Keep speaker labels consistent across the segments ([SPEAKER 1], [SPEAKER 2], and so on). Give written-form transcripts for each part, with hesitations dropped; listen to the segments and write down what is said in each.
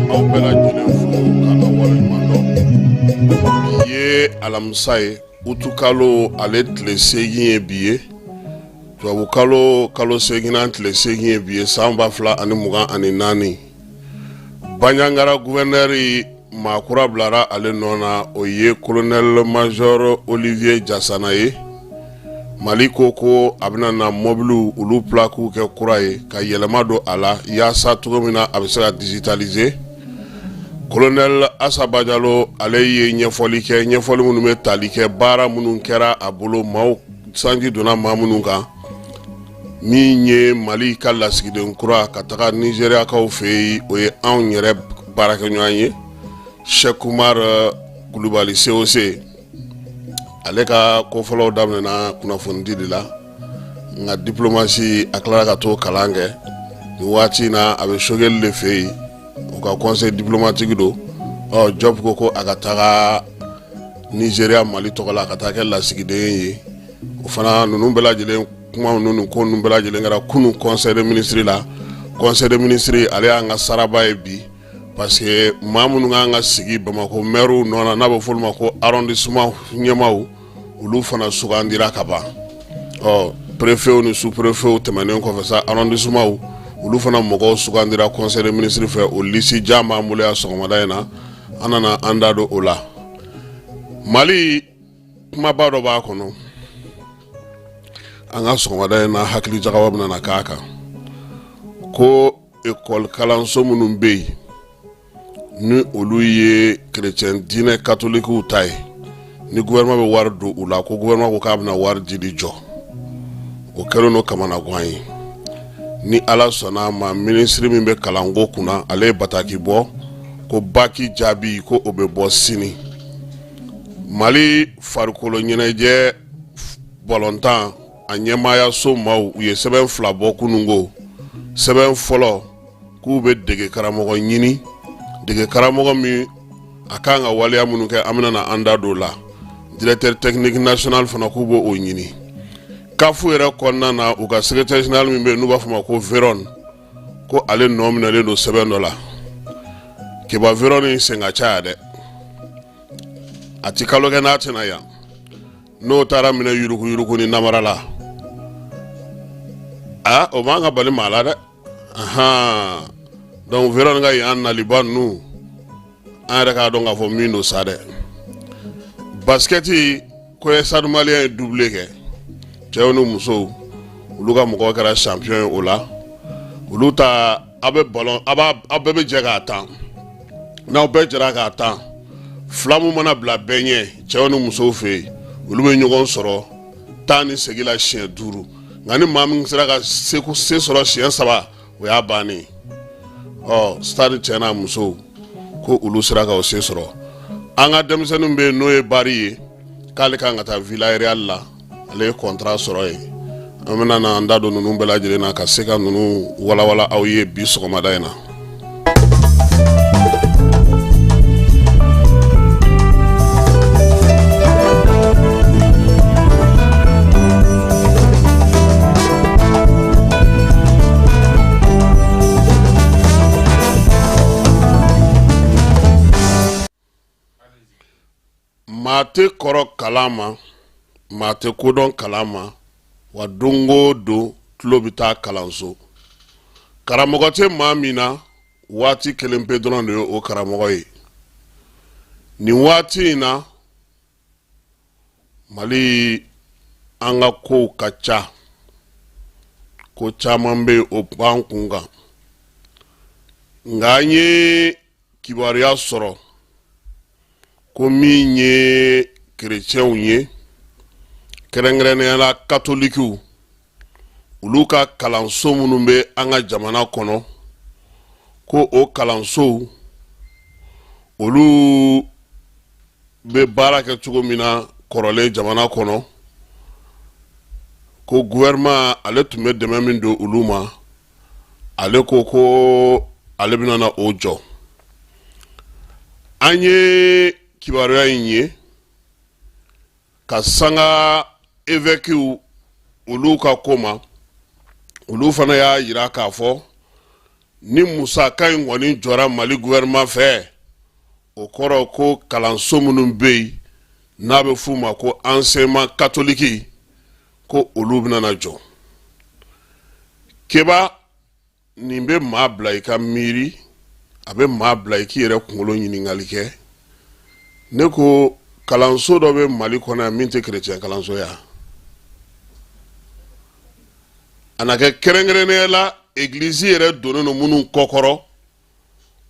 [SPEAKER 1] aw bɛɛ lajɛlen fo ka aw waleɲuman dɔn. Bi ye alamisa ye, utukalo ale tile 8 ye bi ye, tubabukalo kalo seeginnan tile 8 ye bi ye, san 2024. Banjagara guvɛnɛri maa kura bilara ale nɔ na, o ye colonel major Olivier Jasana ye. Mali ko ko a bɛna na mɔbiliw olu plaquew kɛ kura ye ka yɛlɛma don a la yaasa cogo min na a bɛ se ka digitaliser. Colonel Asa Bajalo ale ye ɲɛfɔli kɛ, ɲɛfɔli minnu bɛ tali kɛ baara minnu kɛra a bolo, maaw sanji donna maa minnu kan. Min ye Mali ka lasigiden kura ka taga Nizeriyakaw fɛ yen, o ye anw yɛrɛ baarakɛɲɔgɔn ye, Sɛki Umaru Kulubali COC. Ale ka ko fɔlɔw daminɛna kunnafonidi de la, nka diplomatie a tilara ka t'o kalan kɛ. Nin waati in na a bɛ Sogɛli de fɛ yen, u ka conseil diplomatique don. Ɔ Jɔp ko a ka taga Nizeriya Mali tɔgɔ la ka taa kɛ lasigiden ye. O fana ninnu bɛɛ lajɛlen kuma ninnu ko ninnu bɛɛ lajɛlen kɛra kunun conseil des ministres la. Conseil des ministres ale y'an ka saraba ye bi, parce que maa minnu kan ka sigi Bamakɔ maires nɔ na, n'a bɛ fɔ olu ma ko arrondissement ɲɛmaaw, olu fana sugandira ka ban. Ɔ préfetw ni sous-préfetw tɛmɛnen kɔfɛ sa, arrondissementw olu fana mɔgɔw sugandira conseil des ministres fɛ. O lisi jan b'an bolo yan sɔgɔmada in na, an nana an da don o la. Mali kumaba dɔ b'a kɔnɔ, an ka sɔgɔmada in na hakili jagabɔ bɛna na k'a kan, ko ekɔli kalanso minnu bɛ yen ni olu ye kerecɛn diinɛ katolikiw ta ye, ni gouvernement bɛ wari don u la, ko gouvernement ko k'a bɛna wari dili jɔ. O kɛlen don kamanagan ye. Ni Ala sɔnna a ma, minisiri min bɛ kalanko kunna, ale ye bataki bɔ ko baki jaabi ko o bɛ bɔ sini. Mali farikolo ɲɛnajɛ balontan a ɲɛmaayaso maaw, u ye sɛbɛn fila bɔ kununko. Sɛbɛn fɔlɔ, k'u bɛ dege karamɔgɔ ɲini, dege karamɔgɔ min a kan ka waleya minnu kɛ, an bɛna na an da don o la. Directeur technique national fana, k'u b'o ɲini. CAF yɛrɛ kɔnɔna na, u ka secrétaire général min bɛ yen n'u b'a fɔ ma ko Veron, ko ale nɔ minɛlen don sɛbɛn dɔ la. Keba Veron in sen ka ca dɛ, a ti kalo kɛ n'a tɛna yan. N'o taara minɛ yuruguyurugu ni namara la, aa o man ka bali maa la dɛ. Ahan, donc Veron ka yan naliba ninnu, an yɛrɛ k'a dɔn k'a fɔ min don sa dɛ. Basikɛti ko ye Stade Malien ye doublé kɛ, cɛw ni musow, olu ka mɔgɔw kɛra champion ye o la. Olu ta aw bɛ ballon aw b'a aw bɛɛ bɛ jɛ k'a tan, n'aw bɛɛ jɛra k'a tan, fila mun mana bila bɛɛ ɲɛ cɛw ni musow fɛ yen, olu bɛ ɲɔgɔn sɔrɔ tan ni segin la siɲɛ 5. Nka ni maa min sera ka se sɔrɔ siɲɛ 3, o y'a bannen. Ɔ Stade cɛ n'a musow ko olu sera ka o se sɔrɔ. An ka denmisɛnnin bɛ yen n'o ye Bari ye, k'ale kan ka taa Villarreal la, ale ye contrat sɔrɔ yen. An bɛna na an da don ninnu bɛɛ lajɛlen na ka se ka ninnu walawala aw ye bi sɔgɔmada in na. Maa tɛ kɔrɔ kalan ma, maa tɛ kodɔn kalan ma, wa don o don tulo bɛ taa kalanso. Karamɔgɔ tɛ maa min na, waati kelen pe dɔrɔn de ye o karamɔgɔ ye. Nin waati in na, Mali, an ka kow ka ca, ko caman bɛ yen o b'an kun kan, nka an ye kibaruya sɔrɔ ko min ye kerecɛnw ye, kɛrɛnkɛrɛnnenya la katolikiw, olu ka kalanso minnu bɛ an ka jamana kɔnɔ, ko o kalansow olu bɛ baara kɛ cogo min na kɔrɔlen jamana kɔnɔ, ko gouvernement ale tun bɛ dɛmɛ min don olu ma, ale ko ko ale bɛna na o jɔ. An ye kibaruya in ye ka sanga évêques olu ka ko ma, olu fana y'a yira k'a fɔ Ni musaka in kɔni jɔra Mali gouvernement fɛ, o kɔrɔ ko kalanso minnu bɛ yen n'a bɛ f'u ma ko enseignement catholique, ko olu bɛna na jɔ. Keba, nin bɛ maa bila i ka miiri, a bɛ maa bila i k'i yɛrɛ kunkolo ɲininkali kɛ. Ne ko kalanso dɔ bɛ Mali kɔnɔ yan min tɛ kerecɛn kalanso ya? A na kɛ kɛrɛnkɛrɛnnenya la egilizi yɛrɛ donnen don minnu kɔkɔrɔ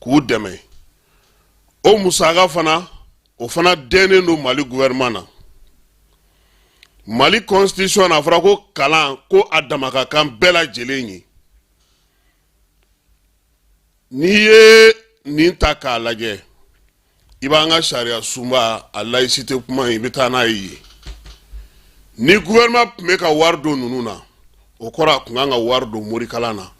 [SPEAKER 1] k'u dɛmɛ, o musaka fana, o fana dɛnnen don Mali gouvernement na. Mali constitution na, a fɔra ko kalan ko a dama ka kan bɛɛ lajɛlen ye. N'i ye nin ta k'a lajɛ, i b'an ka sariya sunba a laïcité kuma in, i bɛ taa n'a ye yen. Ni gouvernement tun bɛ ka wari don ninnu na, o kɔrɔ a tun kan ka wari don morikalan na,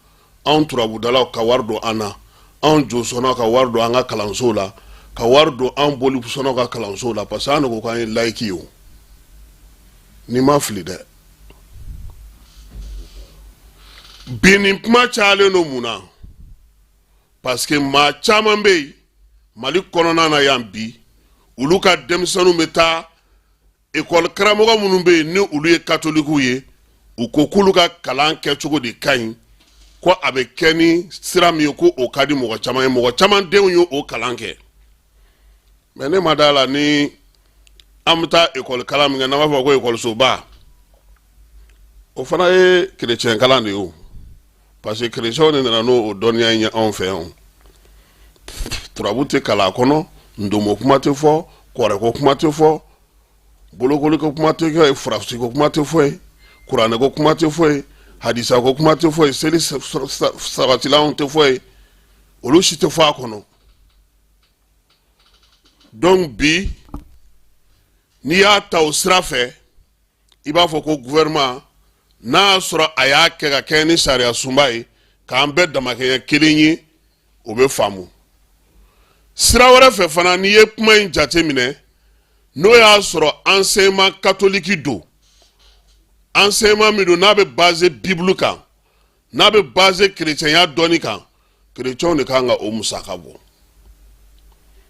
[SPEAKER 1] anw turabudalaw ka wari don an na, anw josɔnnaw ka wari don an ka kalansow la, ka wari don anw bolisɔnnaw ka kalansow la, parce que an de ko k'an ye laïque ye. O n'i ma fili dɛ, bi nin kuma cayalen don. Mun na? Parce que maa caman bɛ yen Mali kɔnɔna na yan bi, olu ka denmisɛnninw bɛ taa ekɔli karamɔgɔ minnu bɛ yen ni olu ye katolikiw ye, u ko k'olu ka kalan kɛcogo de ka ɲi, ko a bɛ kɛ ni sira min ye, ko o ka di mɔgɔ caman ye, mɔgɔ caman denw ye o kalan kɛ. Mais ne ma d'a la ni an bɛ taa ekɔli kalan min kɛ, n'an b'a fɔ ko ekɔlisoba, o fana ye kerecɛn kalan de ye o, parce que kerecɛnw de nana n'o dɔnniya in ye anw fɛ yan. Turabu tɛ kalan a kɔnɔ, ndomo kuma tɛ fɔ, kɔrɛko kuma tɛ fɔ, bolokoliko kuma tɛ kɛ, farasiko kuma tɛ fɔ yen, kuranɛko kuma tɛ fɔ yen, hadisako kuma tɛ fɔ yen, seli sabatilanw tɛ fɔ yen, olu si tɛ fɔ a kɔnɔ. Donc bi, n'i y'a ta o sira fɛ, i b'a fɔ ko gouvernement, n'a y'a sɔrɔ a y'a kɛ ka kɛɲɛ ni sariya sunba ye k'an bɛɛ damakɛɲɛ kelen ye, o bɛ faamu. Sira wɛrɛ fɛ fana, n'i ye kuma in jate minɛ, n'o y'a sɔrɔ enseignement catholique don, enseignement min don n'a bɛ basé Bible kan, n'a bɛ basé kerecɛnya dɔnni kan, kerecɛnw de kan ka o musaka bɔ.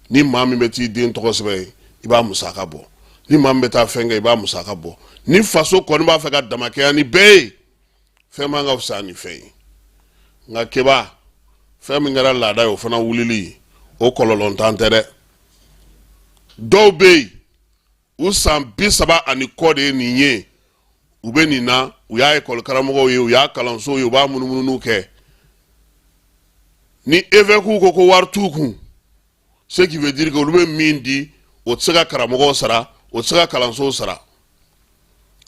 [SPEAKER 1] Ni maa min bɛ t'i den tɔgɔ sɛbɛn, i b'a musaka bɔ. Ni maa min bɛ taa fɛn kɛ, i b'a musaka bɔ. Ni faso kɔni b'a fɛ ka damakɛya ni bɛɛ ye, fɛn man ka fisa ni fɛn ye. Nka keba, fɛn min kɛra laada ye, o fana wulili, o kɔlɔlɔntan tɛ dɛ. Dɔw bɛ yen, u san 30 ani kɔ de ye nin ye, u bɛ nin na, u y'a ekɔli karamɔgɔw ye, u y'a kalansow ye, u b'a munumunu kɛ. Ni évêques ko ko wari t'u kun, ce qui veut dire que olu bɛ min di, o tɛ se ka karamɔgɔw sara, o tɛ se ka kalansow sara.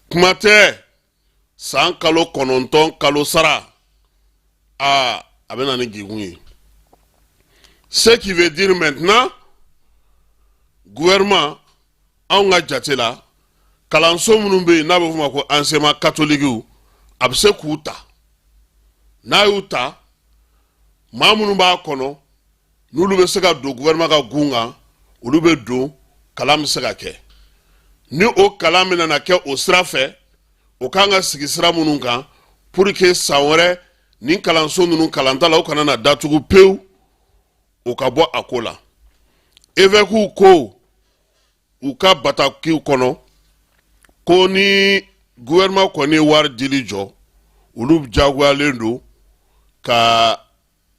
[SPEAKER 1] Kuma tɛ san kalo 9 kalo sara, aa, a bɛ na ni degun ye. Ce qui veut dire maintenant, gouvernement, anw ka jate la, kalanso minnu bɛ yen n'a bɛ f'o ma ko enseignement catholique, a bɛ se k'u ta. N'a y'u ta, maa minnu b'a kɔnɔ, n'olu bɛ se ka don gouvernement ka gun kan, olu bɛ don, kalan bɛ se ka kɛ. Ni o kalan bɛna na kɛ o sira fɛ, o kan ka sigi sira minnu kan pour que san wɛrɛ nin kalanso ninnu kalanta la, o kana na datugu pewu, o ka bɔ a ko la. Évêques ko u ka batakiw kɔnɔ ko ni gouvernement kɔni ye wari dili jɔ, olu jagoyalen don ka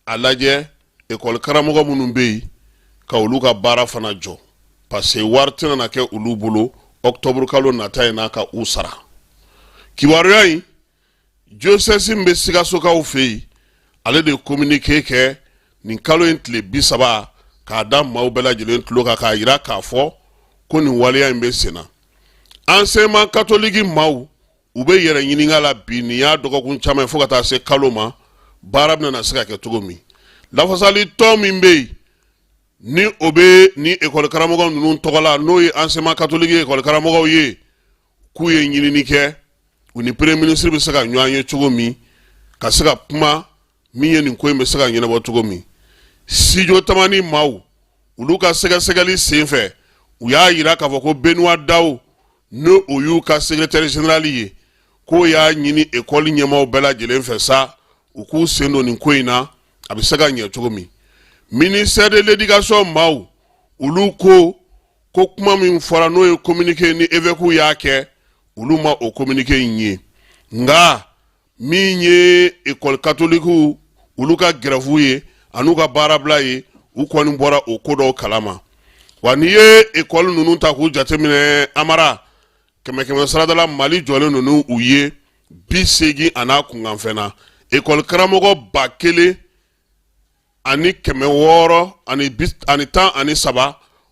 [SPEAKER 1] a lajɛ ekɔli karamɔgɔ minnu bɛ yen, ka olu ka baara fana jɔ, parce que wari tɛna na kɛ olu bolo octobre kalo nata in na ka u sara. Kibaruya in, diocèse min bɛ Sikasokaw fɛ yen, ale de ye communiqué kɛ nin kalo in tile 30 k'a da maaw bɛɛ lajɛlen tulo kan, k'a yira k'a fɔ ko nin waleya in bɛ sen na. Enseignement catholique maaw, u bɛ yɛrɛ ɲininka la bi, nin y'a dɔgɔkun caman ye, fo ka taa se kalo ma, baara bɛna na se ka kɛ cogo min. Lafasali tɔn min bɛ yen ni o bɛ ni ekɔli karamɔgɔ ninnu tɔgɔ la, n'o ye enseignement catholique ekɔli karamɔgɔw ye, k'u ye ɲinini kɛ, u ni premier ministre bɛ se ka ɲɔgɔn ye cogo min, ka se ka kuma min ye nin ko in bɛ se ka ɲɛnabɔ cogo min. Studio Tamani maaw, olu ka sɛgɛsɛgɛli sen fɛ, u y'a yira k'a fɔ ko Benoît Daw, n'o o y'u ka secrétaire général ye, k'o y'a ɲini ekɔli ɲɛmaaw bɛɛ lajɛlen fɛ sa, u k'u sen don nin ko in na. A bɛ se ka ɲɛ cogo min, ministère de l'éducation maaw, olu ko ko kuma min fɔra, n'o ye communiqué ni évêques y'a kɛ, olu ma o communiqué in ye. Nka min ye école catholique olu ka grève ye an'u ka baarabila ye, u kɔni bɔra o ko dɔw kalama. Wa n'i ye école ninnu ta k'u jateminɛ, Amara, kɛmɛ kɛmɛ sarada la, Mali jɔlen ninnu u ye 80 an'a kunkanfɛn na, école karamɔgɔ 1613,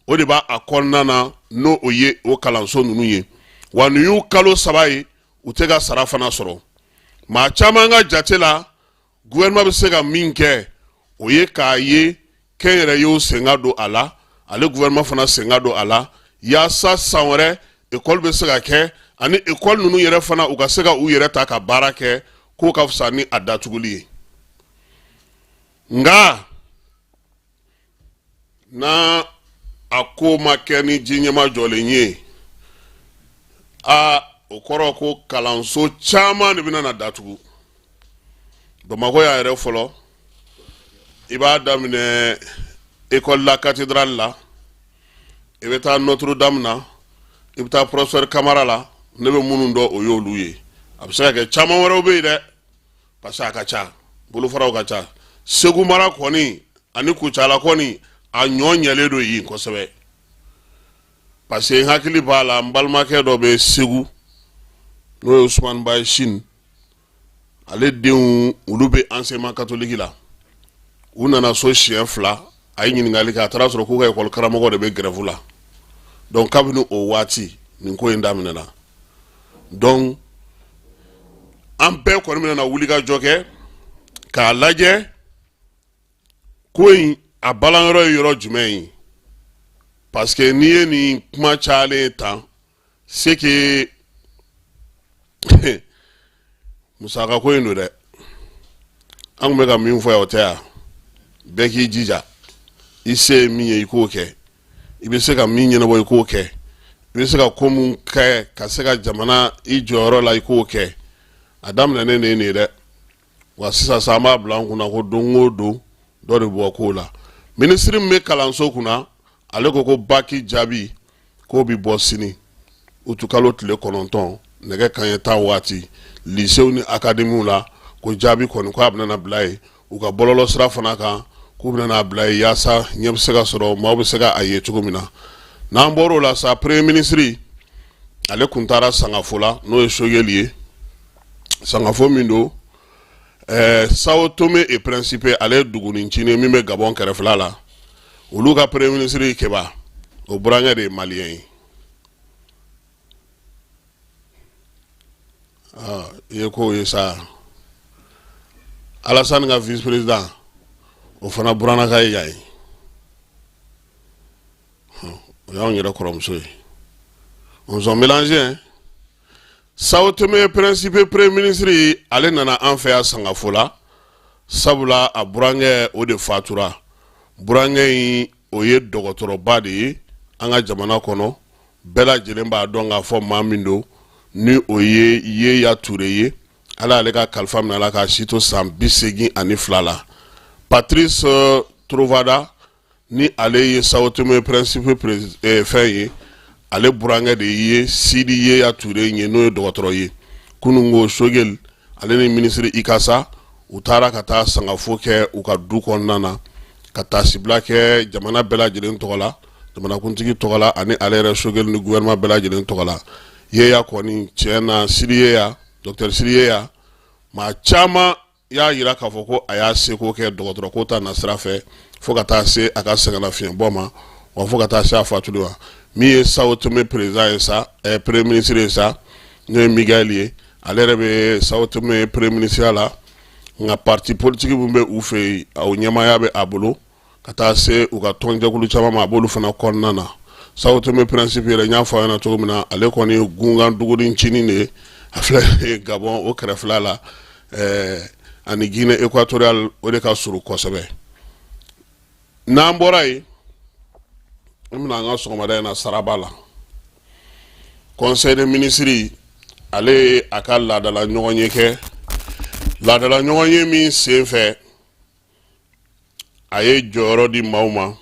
[SPEAKER 1] o de b'a a kɔnɔna na, n'o o ye o kalanso ninnu ye. Wa nin y'u kalo 3 ye, u tɛ ka sara fana sɔrɔ. Maa caman ka jate la, gouvernement bɛ se ka min kɛ, o ye k'a ye kɛnyɛrɛyew sen ka don a la, ale gouvernement fana sen ka don a la, yaasa san wɛrɛ école bɛ se ka kɛ, ani école ninnu yɛrɛ fana, u ka se ka u yɛrɛ ta ka baara kɛ, k'o ka fisa ni a datuguli ye. Nka n'a a ko ma kɛ ni ji ɲɛma jɔlen ye, a o kɔrɔ ko kalanso caman de bɛna na datugu Bamakɔ yan yɛrɛ. Fɔlɔ, i b'a daminɛ école la cathédrale la, i bɛ taa Notre Dame na, i bɛ taa professeur Kamara la. Ne bɛ minnu dɔn, o y'olu ye. A bɛ se ka kɛ caman wɛrɛw bɛ yen dɛ, parce que a ka ca, bolofaraw ka ca. Segu mara kɔni ani Kucala kɔni, a ɲɔ ɲɛlen don yen kosɛbɛ, parce que n hakili b'a la, n balimakɛ dɔ bɛ Segu, n'o ye Usumani Bayi Sini, ale denw, olu bɛ enseignement catholique la. U nana so siɲɛ 2, a ye ɲininkali kɛ, a taara sɔrɔ k'u ka école karamɔgɔ de bɛ grève la. Donc kabini o waati nin ko in daminɛna, donc an bɛɛ kɔni bɛna wuli ka jɔ kɛ k'a lajɛ ko in a balanyɔrɔ ye yɔrɔ jumɛn ye, parce que n'i ye nin kuma cayalen tan, c'est que musaka ko in don dɛ. An tun bɛ ka min fɔ yan, o tɛ yan. Bɛɛ k'i jija, i se ye min ye, i k'o kɛ. I bɛ se ka min ɲɛnabɔ, i k'o kɛ. I bɛ se ka ko mun kɛ ka se ka jamana i jɔyɔrɔ la, i k'o kɛ. A daminɛnen de ye nin ye dɛ. Wa sisan sa, an b'a bila an kunna ko don o don dɔ de bɔ ko la. Minisiri min bɛ kalanso kunna, ale ko ko baki jaabi k'o bɛ bɔ sini, utukalo tile 9, nɛgɛ kanɲɛ 10 waati, lisew ni akademiw la, ko jaabi kɔni ko a bɛna bila yen, u ka bɔlɔlɔ sira fana kan, k'u bɛna bila yen, yaasa ɲɛ bɛ se ka sɔrɔ, maaw bɛ se ka a ye cogo min na. N'an bɔr'o la sa, premier ministre, ale kun taara Sangafo la, n'o ye Sogɛli ye. Sangafo min don, Sao Tome et Principe, ale ye dugunin ncinin min bɛ Gabon kɛrɛfɛla la, olu ka premier ministre Keba, o burankɛ de ye maliyɛn ye. I ye kow ye sa. Alasani ka vice président, o fana burannaka ye yan ye, o y'anw yɛrɛ kɔrɔmuso ye. On sont mélangés. Sao Tome Principe premier ministre, ale nana an fɛ yan Sangafo la, sabula a burankɛ, o de fatura. Burankɛ in, o ye dɔgɔtɔrɔba de ye an ka jamana kɔnɔ, bɛɛ lajɛlen b'a dɔn k'a fɔ maa min don, ni o ye Yeya Ture ye. Ala y'ale ka kalifa minɛ, ala k'a si to san 82 la. Patrice Trovoada, ni ale ye Sao Tome Principe fɛn ye, ale burankɛ de ye Sidi Yeya Ture ye, n'o ye dɔgɔtɔrɔ ye. Kunun ko Sogɛli, ale ni minisiri Ikasa, u taara ka taa sangafo kɛ u ka du kɔnɔna na, ka taasibila kɛ jamana bɛɛ lajɛlen tɔgɔ la, jamanakuntigi tɔgɔ la, ani ale yɛrɛ Sogɛli ni gouvernement bɛɛ lajɛlen tɔgɔ la. Yeya kɔni, tiɲɛ na, Sidi Yeya, docteur Sidi Yeya, maa caman y'a jira k'a fɔ ko a y'a seko kɛ dɔgɔtɔrɔ ko ta nasira fɛ, fo ka taa se a ka sɛgɛnnafiɲɛbɔ ma, wa fo ka taa se a fatuli ma. Min ye Sao Tome président ye sa, premier ministre ye sa, n'o ye Miguel ye, ale yɛrɛ bɛ Sao Tome premier ministre la, nka parti politique min bɛ u fɛ yen, o ɲɛmaaya bɛ a bolo, ka taa se u ka tɔnjɛkulu caman ma, a b'olu fana kɔnɔna na. Sao Tome Principe yɛrɛ, n y'a fɔ a ɲɛna cogo min na, ale kɔni ye gunkan duguni ncinin de ye. A filɛ Gabon o kɛrɛfɛla la, ani Guinée équatoriale, o de ka surun kosɛbɛ. N'an bɔra yen, an bɛna an ka sɔgɔmada in na saraba la. Conseil des ministres, ale ye a ka laadala ɲɔgɔnye kɛ, laadala ɲɔgɔnye min sen fɛ A ye jɔyɔrɔ di maaw ma.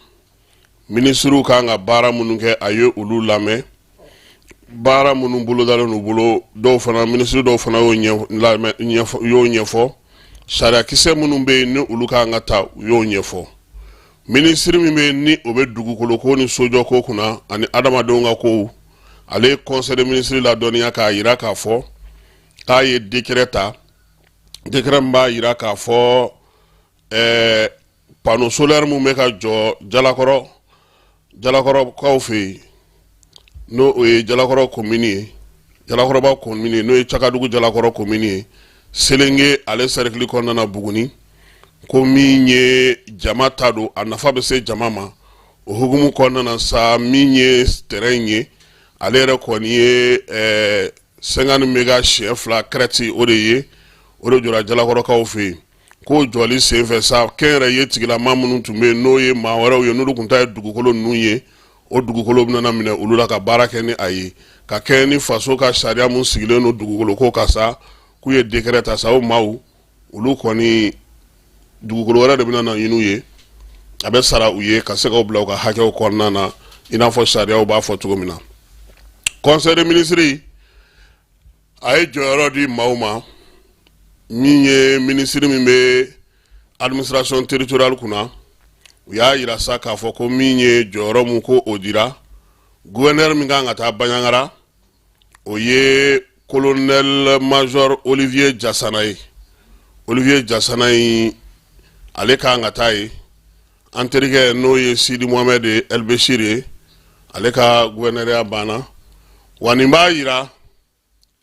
[SPEAKER 1] Minisiriw kan ka baara minnu kɛ, a ye olu lamɛn. Baara minnu bolodalen u bolo, dɔw fana, minisiri dɔw fana y'o ɲɛfɔ. Sariyakisɛ minnu bɛ yen ni olu kan ka ta, u y'o ɲɛfɔ. Minisiri min bɛ yen ni o bɛ dugukoloko ni sojɔko kunna ani adamadenw ka kow, ale ye conseil des ministres ladɔnniya k'a jira k'a fɔ k'a ye décret ta, décret min b'a jira k'a fɔ panneau solaire min bɛ ka jɔ Jalakɔrɔ, Jalakɔrɔkaw fɛ yen, n'o o ye Jalakɔrɔ commune ye, Jalakɔrɔba commune ye, n'o ye Cakadugu Jalakɔrɔ commune ye, Selenge ale cercle kɔnɔna na, Buguni, ko min ye jama ta don, a nafa bɛ se jama ma. O hukumu kɔnɔna na sa, min ye terrain ye, ale yɛrɛ kɔni ye 50 méga siɲɛ 2 crête, o de ye, o de jɔra Jalakɔrɔkaw fɛ yen. K'o jɔli senfɛ sa, kɛnyɛrɛye tigilama minnu tun bɛ yen, n'o ye maa wɛrɛw ye, n'olu tun ta ye dugukolo ninnu ye, o dugukolo bɛna minɛ olu la ka baara kɛ ni a ye, ka kɛɲɛ ni faso ka sariya mun sigilen don dugukolo ko kan sa. K'u ye décret ta sa, o maaw olu kɔni, dugukolo wɛrɛ de bɛna na ɲini u ye, a bɛ sara u ye ka se k'u bila u ka hakɛw kɔnɔna na, i n'a fɔ sariyaw b'a fɔ cogo min na. Conseil des ministres a ye jɔyɔrɔ di maaw ma. Min ye minisiri min bɛ administration territoriale kunna, u y'a yira sa k'a fɔ ko min ye jɔyɔrɔ mun ko o dira gouverneur min kan ka taa Bandiagara, o ye colonel major Olivier Jasana ye. Olivier Jasana in, ale kan ka taa ye. An terikɛ, n'o ye Sidi Mohamed El Bechir ye, ale ka gouverneurya banna. Wa nin b'a yira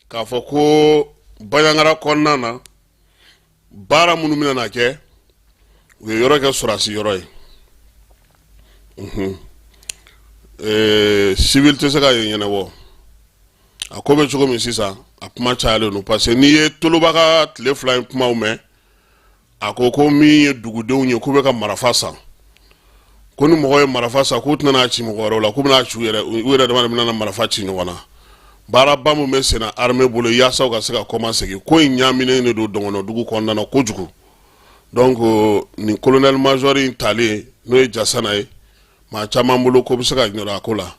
[SPEAKER 1] k'a fɔ ko Bandiagara kɔnɔna na, baara minnu bɛna na kɛ, u ye yɔrɔ kɛ sɔrɔdasi yɔrɔ ye. Civil tɛ se ka yen ɲɛnabɔ. A ko bɛ cogo min sisan, a kuma cayalen don, parce que n'i ye Toloba ka tile 2 in kumaw mɛn, a ko ko min ye dugudenw ye, k'u bɛ ka marifa san, ko ni mɔgɔ ye marifa san, k'u tɛna n'a ci mɔgɔ wɛrɛw la, k'u bɛna ci u yɛrɛ, u yɛrɛ dama de bɛna marifa ci ɲɔgɔn na. Baaraba min bɛ senna armée bolo yaasa u ka se ka kɔmasegin, ko in ɲaaminen de don dɔgɔnɔdugu kɔnɔna na kojugu. Donc nin colonel major in talen, n'o ye Jasana ye, maa caman bolo ko bɛ se ka ɲɔrɔ a ko la.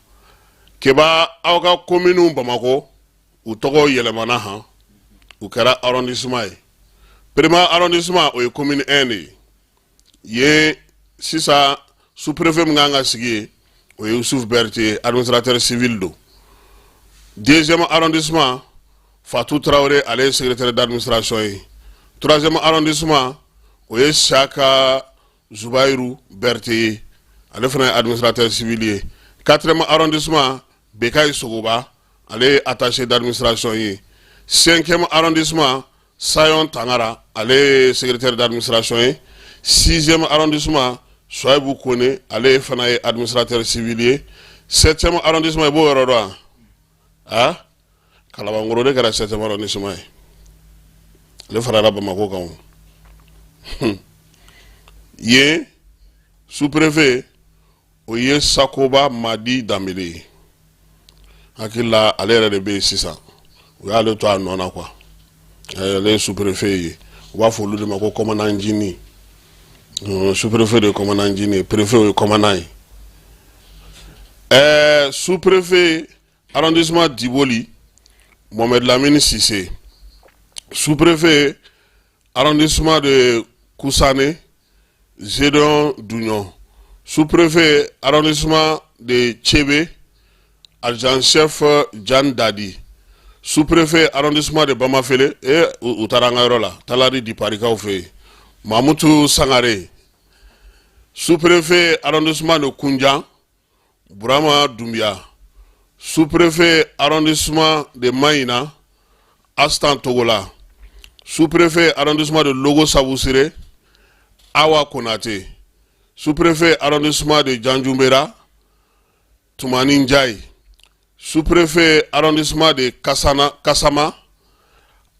[SPEAKER 1] Keba, aw ka kominiw Bamakɔ, u tɔgɔ yɛlɛmana han, u kɛra arrondissement ye. Premier arrondissement, o ye commune 1 de ye. Yen sisan, sous-préfet min kan ka sigi yen, o ye Yusuf Berete ye, administrateur civil don. Deuxième arrondissement, Fatou Traoré, ale ye secrétaire d'administration ye. Troisième arrondissement, o ye Siaka Zubairu Berete ye, ale fana ye administrateur civil ye. Quatrième arrondissement, Bekayi Sogoba, ale ye attaché d'administration ye. Cinquième arrondissement, Sayon Tangara, ale ye secrétaire d'administration ye. Sixième arrondissement, Soyibu Kone, ale fana ye administrateur civil ye. Septième arrondissement, i b'o yɔrɔ dɔn wa? A Kalabankɔrɔ de kɛra septième arrondissement ye, ale farala Bamakɔ kan. O yen sous-préfet, o ye Sakoba Madi Danbele ye. Hakili la, ale yɛrɛ de bɛ yen sisan, u y'ale to a nɔ na quoi. Ale ye sous-préfet ye. U b'a fɔ olu de ma ko commandant Njini. Sous-préfet de ye commandant Njini ye, préfet, o ye commandant ye. Sous-préfet arrondissement Diboli, Mohamed Lamine Cissé. Sous-préfet arrondissement de Koussané, Zédon Dougnon. Sous-préfet arrondissement de Tchébé, adjudant-chef Jan Dadi. Sous-préfet arrondissement de Bamafele, e u taara an ka yɔrɔ la, Talari Diparikaw fɛ yen, Mamutu Sangare. Sous-préfet arrondissement de Kunjan, Burama Doumbia. Sous-préfet arrondissement de Maïna, Astan Togola. Sous-préfet arrondissement de Logo Saboussiré, Awa Konate. Sous-préfet arrondissement de Djandjoumbera, Toumani Ndiaye. Sous-préfet arrondissement de Kassana, Kassama,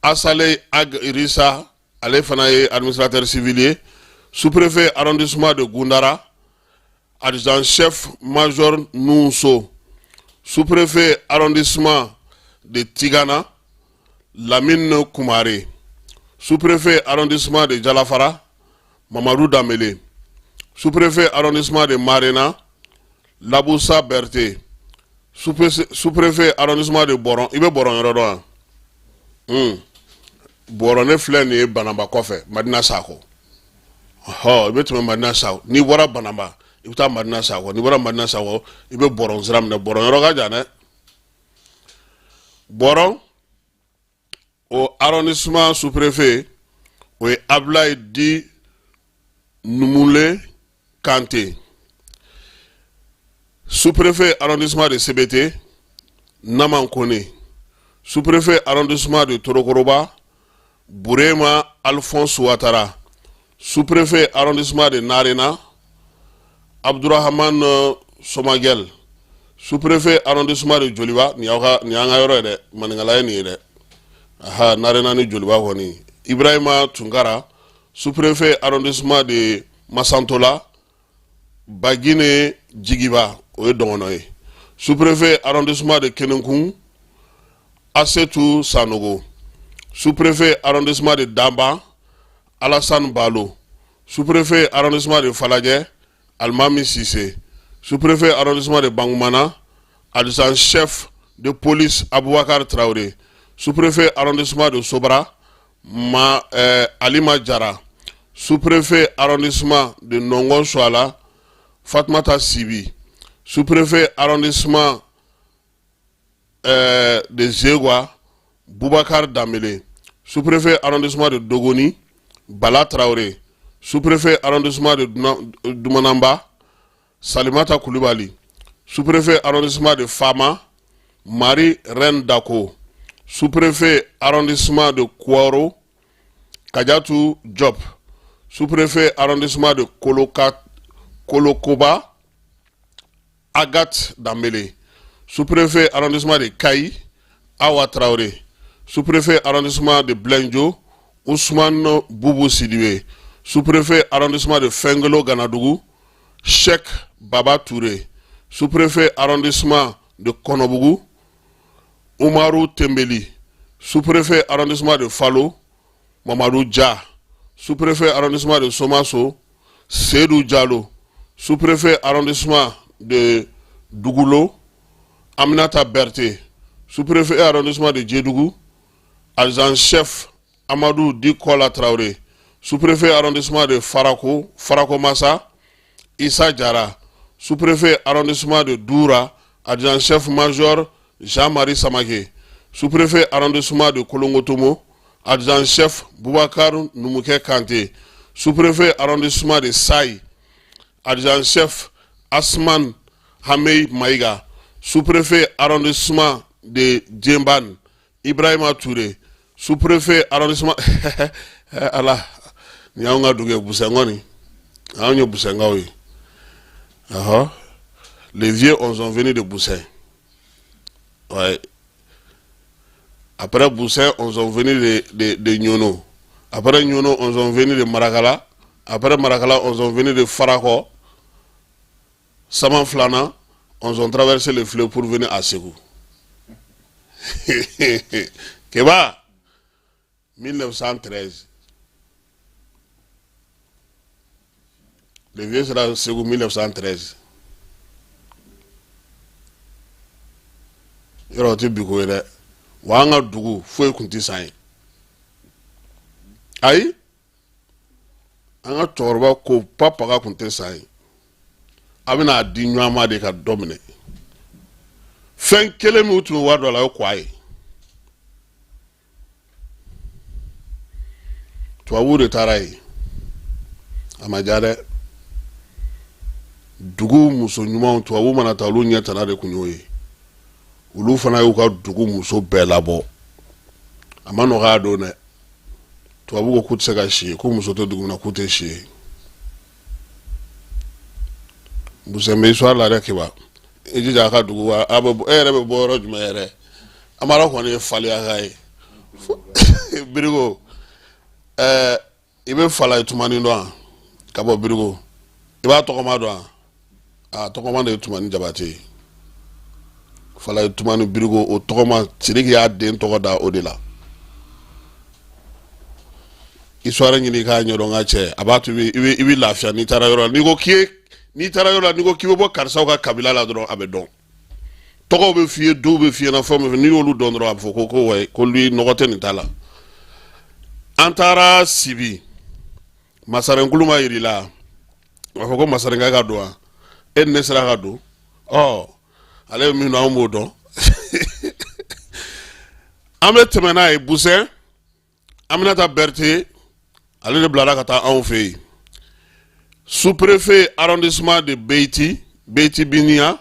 [SPEAKER 1] Assaleh Ag Rissa, ale fana ye administrateur civil ye. Sous-préfet arrondissement de Gundara, adjudant-chef major Nounso. Sous-préfet arrondissement de Tigana, Lamine Koumare. Sous-préfet arrondissement de Jalafara, Mamadou Damele. Sous-préfet arrondissement de Marena, Laboussa Berté. Sous-préfet arrondissement de Bɔrɔn, i bɛ Bɔrɔn yɔrɔ dɔn wa? Bɔrɔn ne filɛ nin ye Banamba kɔfɛ, Madina Sakɔ. Ɔhɔ, i bɛ tɛmɛ Madina Sakɔ, n'i bɔra Banamba i bɛ taa Madina Sakɔ, n'i bɔra Madina Sakɔ i bɛ Bɔrɔn sira minɛ. Bɔrɔn yɔrɔ ka jan dɛ. Bɔrɔn o arrondissement sous-préfet o ye Ablaye Di Numule Kante. Sous-préfet arrondissement de Sébété, Naman Kone. Sous-préfet arrondissement de Torokoroba, Bourema Alphonse Ouattara. Sous-préfet arrondissement de Narena, Abdourahamane Somagel. Sous-préfet arrondissement de Joliba, nin y'aw ka, nin y'an ka yɔrɔ ye dɛ, maninkala ye nin ye dɛ. Aha, Narena ni Joliba kɔni. Ibrahima Tunkara. Sous-préfet arrondissement de Massantola, Bagine Jigiba, o ye dɔgɔnɔ ye. Sous-préfet arrondissement de Kenenkun, Asetu Sanogo. Sous-préfet arrondissement de Damba, Alassane Balo. Sous-préfet arrondissement de Falajɛ, Almami Sissé. Sous-préfet arrondissement de Bangoumana, adjoint chef de police Aboubacar Traoré. Sous-préfet arrondissement de Sobra, Alima Diarra. Sous-préfet arrondissement de Nongon Chouala, Fatmata Sibi. Sous-préfet arrondissement de Zegwa, Boubacar Damele. Sous-préfet arrondissement de Dogoni, Bala Traoré. Sous-préfet arrondissement de Doumanamba, Salimata Koulibaly. Sous-préfet arrondissement de Fama, Marie Reine Dako. Sous-préfet arrondissement de Kouaro, Kadiatou Diop. Sous-préfet arrondissement de Kolokoba, Agathe Dambélé. Sous-préfet arrondissement de Kayi, Awa Traoré. Sous-préfet arrondissement de Blendjo, Ousmane Boubou Sidibé. Sous-préfet arrondissement de Fengelo Ganadougou, Cheikh Baba Touré. Sous-préfet arrondissement de Konobougou, Oumarou Tembeli. Sous-préfet arrondissement de Falo, Mamadou Dia. Sous-préfet arrondissement de Somasso, Seydou Diallo. Sous-préfet arrondissement de Dougoulou, Aminata Berté. Sous-préfet arrondissement de Djedougou, adjoint-chef Amadou Dikola Traoré. Sous-préfet arrondissement de Farako, Farako Massa, Issa Diarra. Sous-préfet arrondissement de Doura, adjoint-chef major Jean-Marie Samake. Sous-préfet arrondissement de Kolongotomo, adjoint-chef Boubacar Noumouké Kanté. Sous-préfet arrondissement de Saï, adjoint-chef Asman Hamei Maïga. Sous-préfet arrondissement de Djemban, Ibrahima Touré. Sous-préfet arrondissement ala nin y'anw ka dugu ye, Busɛn kɔni, anw ye Busɛnkaw ye. Ɔhɔ, les vieux on sont venus de Boussin. Ouais. Après Boussin, on sont venus de Niono. Après Niono, on sont venus de Marakala. Après Marakala, on sont venus de Farako. Saman Flana, on ont traversé le fleuve pour venir à Ségou. Keba, 1913. Le vieux sera Ségou 1913. Yɔrɔ o tɛ bi ko ye dɛ. Wa an ka dugu foyi tun tɛ san ye. Ayi, an ka cɛkɔrɔba ko papaga tun tɛ san ye. A bɛna di ɲɔgɔn ma de ka dɔ minɛ. Fɛn kelen min tun bɛ wari dɔ la, o ye kwa ye. Tubabuw de taara yen, a ma diya dɛ. Dugu muso ɲumanw, tubabu mana taa, olu ɲɛ tana de tun y'o ye. Olu fana y'u ka dugu muso bɛɛ labɔ. A ma nɔgɔya don dɛ. Tubabu ko k'u tɛ se ka si yen, ko muso tɛ dugu min na, k'u tɛ si yen. Busɛn bɛ histoire la dɛ. Keba, i jija a ka dugu wa, a bɛ e yɛrɛ bɛ bɔ yɔrɔ jumɛn yɛrɛ? Amara kɔni ye faliyaka ye. Birigo, i bɛ Falaye Tumani dɔn wa? Ka bɔ Birigo, i b'a tɔgɔma dɔn wa? A tɔgɔma de ye Tumani Jabate ye. Falaye Tumani Birigo, o tɔgɔma, Sidiki y'a den tɔgɔ da o de la. Histoire ɲini k'a ɲɛdɔn ka cɛ, a b'a to i bɛ lafiya. N'i taara yɔrɔ la, n'i ko k'i ye, n'i taara yɔrɔ la, n'i ko k'i bɛ bɔ karisaw ka kabila la dɔrɔn, a bɛ dɔn. Tɔgɔw bɛ f'i ye, dɔw bɛ f'i ɲɛna, fɛn bɛ f'i ye. N'i y'olu dɔn dɔrɔn, a bɛ fɔ ko wayi, ko lui nɔgɔ tɛ nin ta la. An taara Sibi, Masarenkulu ma yir'i la, a b'a fɔ ko Masarenka ka don wa? E ni ne sera ka don. Ɔ, ale bɛ min dɔn, anw b'o dɔn. An bɛ tɛmɛ n'a ye. Busɛn Aminata Berete, ale de bilara ka taa anw fɛ yen, sous-préfet arrondissement de Beyti, Beyti Biniya,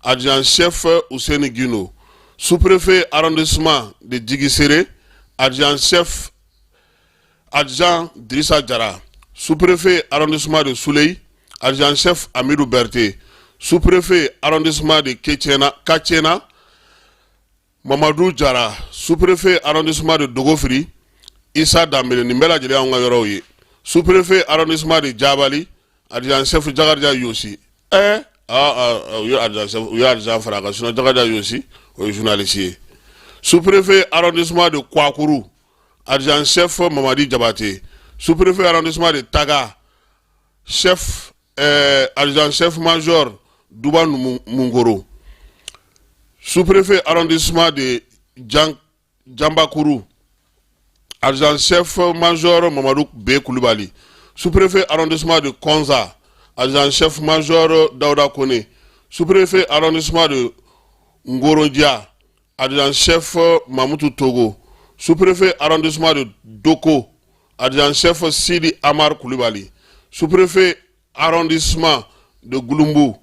[SPEAKER 1] adjoint chef Useni Guino, sous-préfet arrondissement de Djigisere, adjoint chef adjoint Drissa Jara, sous-préfet arrondissement de Souley, adjoint chef Amidou Berté, sous-préfet arrondissement de Ketiena, Katiena, Mamadou Jara, sous-préfet arrondissement de Dogofri, Issa Dambele. Nin bɛɛ lajɛlen y'anw ka yɔrɔw ye. Sous-préfet arrondissement de Jabali, adjoint chef Jakarija Yosi. Aa aa, u ye adjoint chef, u ye adjoint fara a kan, sinon Jakarija Yosi, o ye journaliste ye. Sous-préfet arrondissement de Kouakourou, adjoint chef Mamadi Jabate, sous-préfet arrondissement de Taga, chef adjoint chef major Douba Mungoro, sous-préfet arrondissement de Djambakourou, adjoint chef major Mamadou B. Koulibaly, sous-préfet arrondissement de Konza, adjoint chef major Daouda Kone, sous-préfet arrondissement de Ngorodia, adjoint chef Mamoutou Togo, sous-préfet arrondissement de Doko, adjoint chef Sidi Amar Koulibaly, sous-préfet arrondissement de Gouloumbou,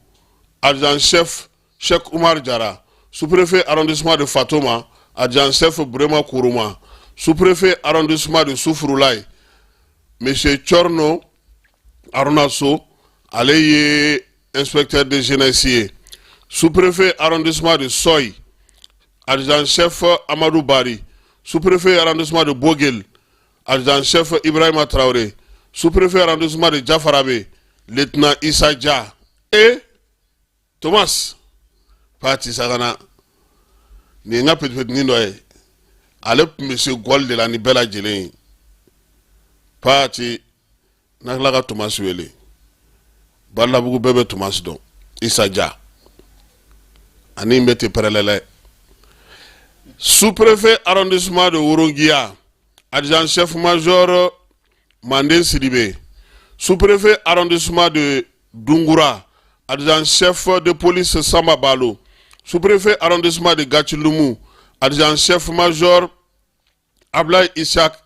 [SPEAKER 1] adjoint chef Cheikh Oumar Diarra, sous-préfet arrondissement de Fatoma, adjoint chef Brema Kourouma, sous-préfet arrondissement de Soufroulaye, Monsieur Tchorno Arunaso, ale ye inspecteur de jeunesse ye, sous-préfet arrondissement de Soy, adjoint chef Amadou Bari, sous-préfet arrondissement de Bogel, adjoint chef Ibrahima Traoré, sous-préfet arrondissement de Diafarabé, lieutenant Issa Dia et Thomas Pati Sagana. Nin ye n ka petit-petinin dɔ ye, ale tun bɛ se gɔli de la ni bɛɛ lajɛlen ye. Pati n'a tila ka Thomas wele, Balabugu bɛɛ bɛ Thomas dɔn. Issa Dia ani n bɛ ten pɛrɛlɛlɛ. Sous-préfet arrondissement de Worongia, adjoint chef major Manden Sidibé, sous-préfet arrondissement de Dungoura, adjoint chef de police Samba Balo, sous-préfet arrondissement de Gatchiloumou, adjoint chef major Ablaye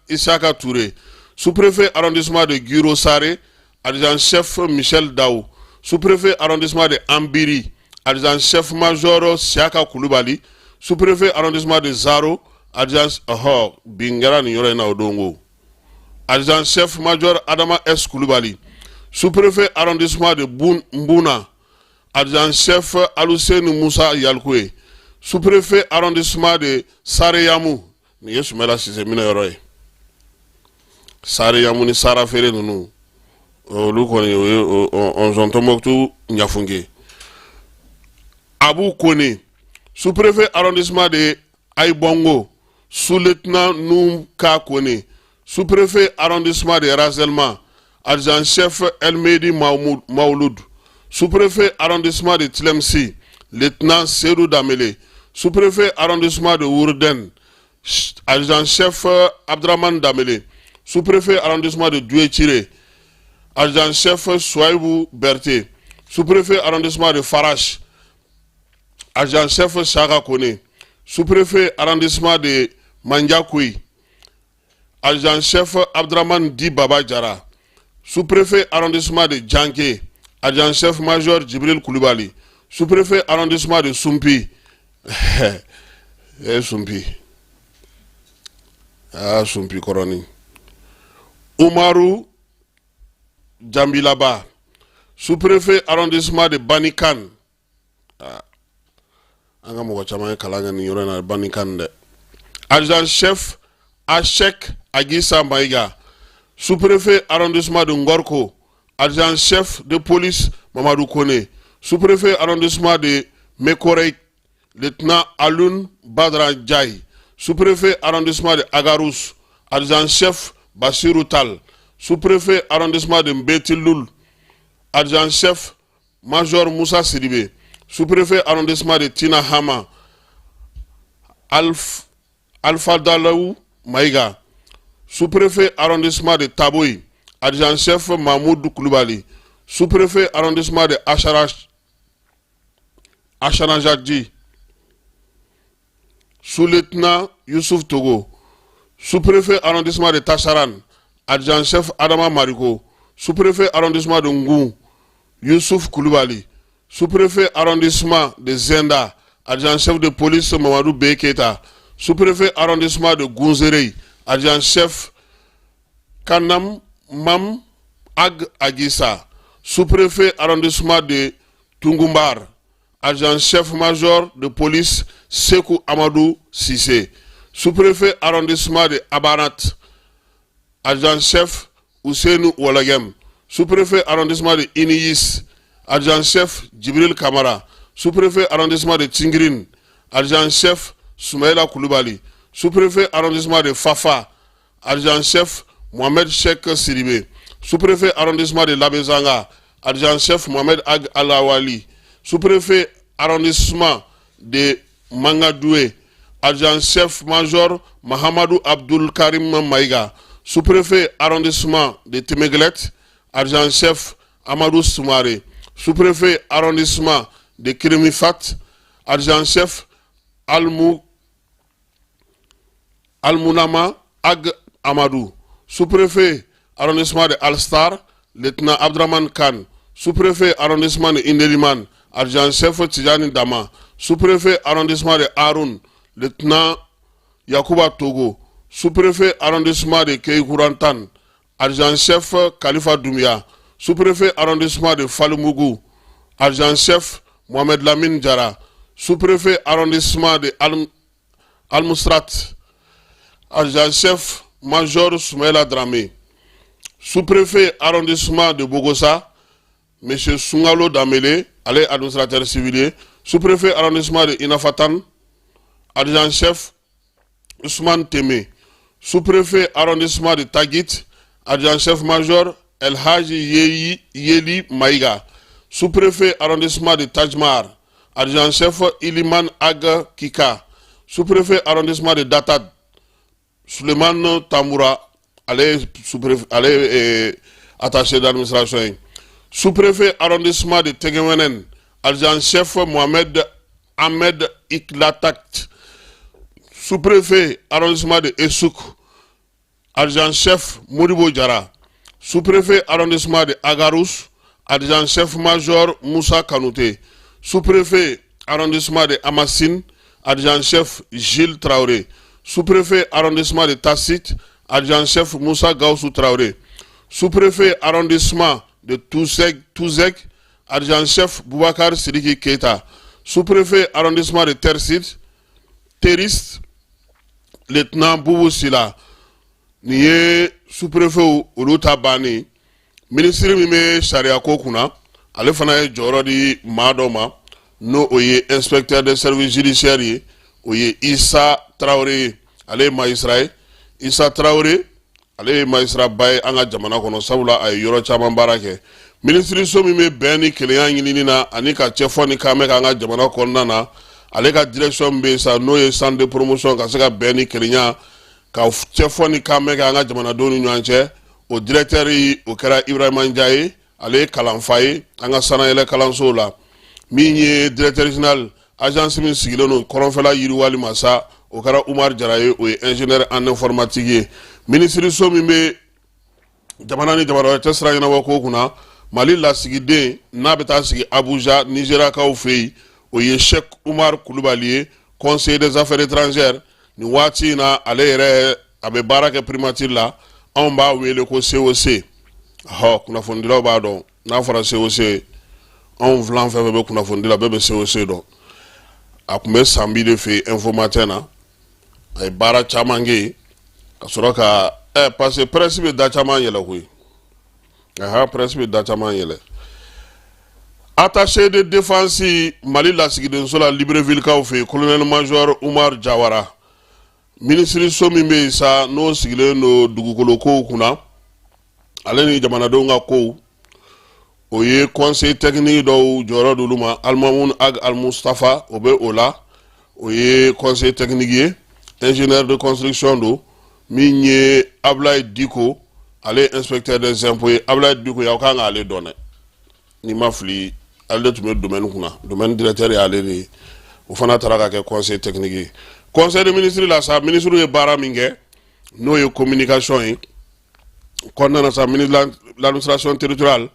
[SPEAKER 1] Isaka Touré, sous-préfet arrondissement de Guro Sare, adjoint chef Michel Daou, sous-préfet arrondissement de Ambiri, adjoint chef major Siaka Koulibaly, sous-préfet arrondissement de Zaro, adjoint ɔhɔ bin kɛra nin yɔrɔ in na o don ko, adjoint chef major Adama S Koulibaly, sous-préfet arrondissement de Mbuna, adjoint chef Aluseni Moussa Yalkoué, sous-préfet arrondissement de Sareyamou. Nin ye Sumala Sise minɛ yɔrɔ ye. Sareyamu ni Sara feere ninnu, olu kɔni, o ye ɔnzɔn Tɔnbɔkutu Ɲafunke. Abu Kone, sous-préfet arrondissement de Aïbongo, sous-lieutenant Noumka Kone, sous-préfet arrondissement de Razelma, adjoint chef Elmedi Maouloud, sous-préfet arrondissement de Tlemsi, lieutenant Serou Damele, sous-préfet arrondissement de Wourden, adjoint chef Abdraman Damele, sous-préfet arrondissement de Douétiré, adjoint chef Souaibou Berté, sous-préfet arrondissement de Farash, adjoint chef Chaka Kone, sous-préfet arrondissement de Mandjakoui, adjoint chef Abdraman Di Baba Diarra, sous-préfet arrondissement de Djanké, adjoint chef major Djibril Koulibaly, sous-préfet arrondissement de Soumpi, eh Soumpi, ah Soumpi Koroni, Oumarou Djambilaba, sous-préfet arrondissement de Banikan. Ah, an ka mɔgɔ caman ye kalan kɛ nin yɔrɔ in na Banikan dɛ. Adjoint chef Achek Agissa Maïga, sous-préfet arrondissement de Ngorko, adjoint chef de police Mamadou Kone, sous-préfet arrondissement de Mekorei, lieutenant Alun Badra Djaï, sous-préfet arrondissement de Agarous, adjoint chef Bassirou Tall, sous-préfet arrondissement de Mbetiloul, adjoint-chef major Moussa Sidibé, sous-préfet arrondissement de Tina Hama, Alpha Dalaou Maïga, sous-préfet arrondissement de Taboy, adjoint-chef Mahmoud Koulibaly, sous-préfet arrondissement de Achanajadji, sous-lieutenant Youssouf Togo, sous-préfet arrondissement de Tassaran, adjoint-chef Adama Mariko, sous-préfet arrondissement de Ngou, Youssouf Koulibaly, sous-préfet arrondissement de Zenda, adjoint-chef de police Mamadou B. Keita, sous-préfet arrondissement de Gounzéré, adjoint-chef Kanam Mam Ag Agissa, sous-préfet arrondissement de Tungumbar, adjoint-chef major de police Sekou Amadou Sissé, sous-préfet arrondissement de Abanat, adjoint-chef Ousseinou Oualagem, sous-préfet arrondissement de Iniyis, adjoint-chef Djibril Kamara, sous-préfet arrondissement de Tingrin, adjoint-chef Soumaïla Koulibaly, sous-préfet arrondissement de Fafa, adjoint-chef Mohamed Cheikh Sidibé, sous-préfet arrondissement de Labezanga, adjoint-chef Mohamed Ag Alawali, sous-préfet arrondissement de Mangadoué, adjoint-chef major Mahamadou Abdul Karim Maïga, sous-préfet arrondissement de Temeglet, adjoint-chef Amadou Soumaré, sous-préfet arrondissement de Kirimifat, adjoint-chef Almounama Ag Amadou, sous-préfet arrondissement de Alstar, lieutenant Abdraman Khan, sous-préfet arrondissement de Indeliman, adjoint-chef Tidjani Dama, sous-préfet arrondissement de Haroun, lieutenant Yakuba Togo, sous-préfet arrondissement de Keikourantan, adjoint-chef Khalifa Doumia, sous-préfet arrondissement de Falmougou, adjoint-chef Mohamed Lamine Diarra, sous-préfet arrondissement de Almoustrat, adjoint-chef major Soumaïla Dramé, sous-préfet arrondissement de Bogossa, M. Soungalo Damele, ale administrateur civil, sous-préfet arrondissement de Inafatan, adjoint-chef Ousmane Témé, sous-préfet arrondissement de Tagit, adjoint-chef major El Hadji Yeli Maïga, sous-préfet arrondissement de Tajmar, adjoint-chef Iliman Ag Kika, sous-préfet arrondissement de Datad, Suleiman Tamoura, ale sous-préfet, ale attaché d'administration, sous-préfet arrondissement de Tegewenen, adjoint-chef Mohamed Ahmed Iklatak, sous-préfet arrondissement de Essouk, adjoint-chef Modibo Diarra, sous-préfet arrondissement de Agarous, adjoint-chef major Moussa Kanouté, sous-préfet arrondissement de Amassine, adjoint-chef Gilles Traoré, sous-préfet arrondissement de Tassit, adjoint-chef Moussa Gaussou Traoré, sous-préfet arrondissement de Touzek, adjoint-chef Boubacar Sidiki Keita, sous-préfet arrondissement de Tersit, Terist, lieutenant Boubou Sila. Nin ye sous-préfet olu ta bannen. Minisiri min bɛ sariya ko kunna, ale fana ye jɔyɔrɔ di maa dɔ ma, n'o o ye inspecteur de service judiciaire ye, o ye Isa Tarawele ye. Ale ye magistrat ye. Isa Tarawele, ale ye magistrat ba ye an ka jamana kɔnɔ, sabula a ye yɔrɔ caman baara kɛ. Minisiriso min bɛ bɛn ni kelenya ɲinini na ani ka cɛfɔ ni kanmɛ k'an ka jamana kɔnɔna na, ale ka direction bɛ yen sa, n'o ye centre de promotion ka se ka bɛn ni kelenya ka cɛfɔ ni kanmɛ kɛ an ka jamanadenw ni ɲɔgɔn cɛ, o directeur o kɛra Ibrahima Ndiaye. Ale ye kalanfa ye an ka sanayɛlɛ kalansow la. Min ye directeur général agence min sigilen don kɔrɔnfɛla yiriwali ma sa, o kɛra Umar Jara ye, o ye ingénieur en informatique ye. Minisiriso min bɛ jamana ni jamana wɛrɛ cɛ sira ɲɛnabɔ ko kunna, Mali lasigiden n'a bɛ taa sigi Abuja, Nigériakaw fɛ yen, o ye Cheikh Umar Kulubali ye, conseiller des affaires étrangères. Nin waati in na, ale yɛrɛ a bɛ baara kɛ primature la. Anw b'a wele ko COC. Ɔhɔ, kunnafonidilaw b'a dɔn. N'a fɔra COC, anw filan fɛn fɛn bɛ kunnafonidi la, bɛɛ bɛ COC dɔn. A tun bɛ Sanbi de fɛ yen, Info Matin na. A ye baara caman kɛ yen ka sɔrɔ ka parce que presse bɛ da caman yɛlɛ koyi. Aha, presse bɛ da caman yɛlɛ. Attaché de défense Mali lasigidenso la Libreville kaw fɛ yen, colonel major Umar Jawara. Minisiriso min bɛ yen sa, n'o sigilen don dugukolo kow kunna ale ni jamanadenw ka kow, o ye conseil technique dɔw jɔyɔrɔ d'olu ma. Alimamun Ag Almustafa, o bɛ o la, o ye conseil technique ye, ingénieur de construction don. Min ye Abulayi Diko, ale ye inspecteur des impôts ye. Abulayi Diko, y'aw kan k'ale dɔn dɛ, n'i ma fili, ale de tun bɛ domaine kunna, domaine directeur y'ale de ye. O fana taara ka kɛ conseil technique ye. Conseil des ministres la sa, ministre ye baara min kɛ, n'o ye communication ye kɔnɔna na sa, ministre de l'administration territoriale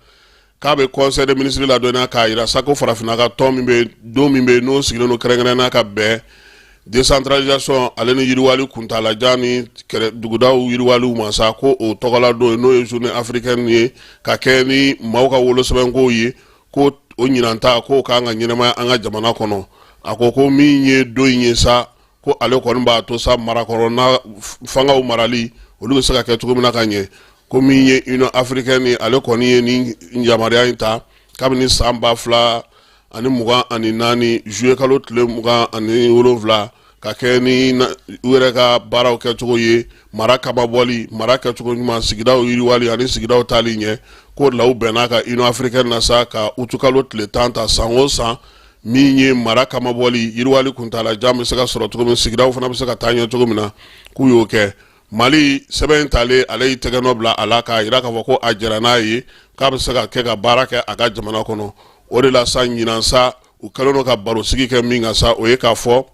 [SPEAKER 1] k'a bɛ conseil des ministres ladɔnniya k'a jira sa ko farafinna ka tɔn min bɛ don min bɛ yen, n'o sigilen don kɛrɛnkɛrɛnnenya ka bɛn décentralisation ale ni yiriwali kuntaalajan ni dugudaw yiriwaliw ma sa, ko o tɔgɔla don ye, n'o ye journée africaine ye, ka kɛ ni maaw ka wolosɛbɛnkow ye, ko o ɲinan ta k'o kan ka ɲɛnamaya an ka jamana kɔnɔ. A ko ko min ye don in ye sa, ko ale kɔni b'a to sa marakɔrɔna fangaw marali olu bɛ se ka kɛ cogo min na ka ɲɛ. Ko min ye Union africaine ye, ale kɔni ye nin yamaruya in ta kabini san 2024 juillet kalo tile 27, ka kɛ ni u yɛrɛ ka baaraw kɛcogo ye, mara kamabɔli, mara kɛcogo ɲuman, sigidaw yiriwali ani sigidaw taali ɲɛ. K'o de la u bɛnna ka Union africaine na sa ka utukalo tile 10 ta san o san, min ye mara kamabɔli, yiriwali kuntaalajan bɛ se ka sɔrɔ cogo min, sigidaw fana bɛ se ka taa ɲɛ cogo min na, k'u y'o kɛ. Mali sɛbɛn in talen, ale y'i tɛgɛnɔ bila a la k'a jira k'a fɔ ko a jɛra n'a ye, k'a bɛ se ka kɛ ka baara kɛ a ka jamana kɔnɔ. O de la sa, ɲinan sa, u kɛlen don ka barosigi kɛ min kan sa, o ye k'a fɔ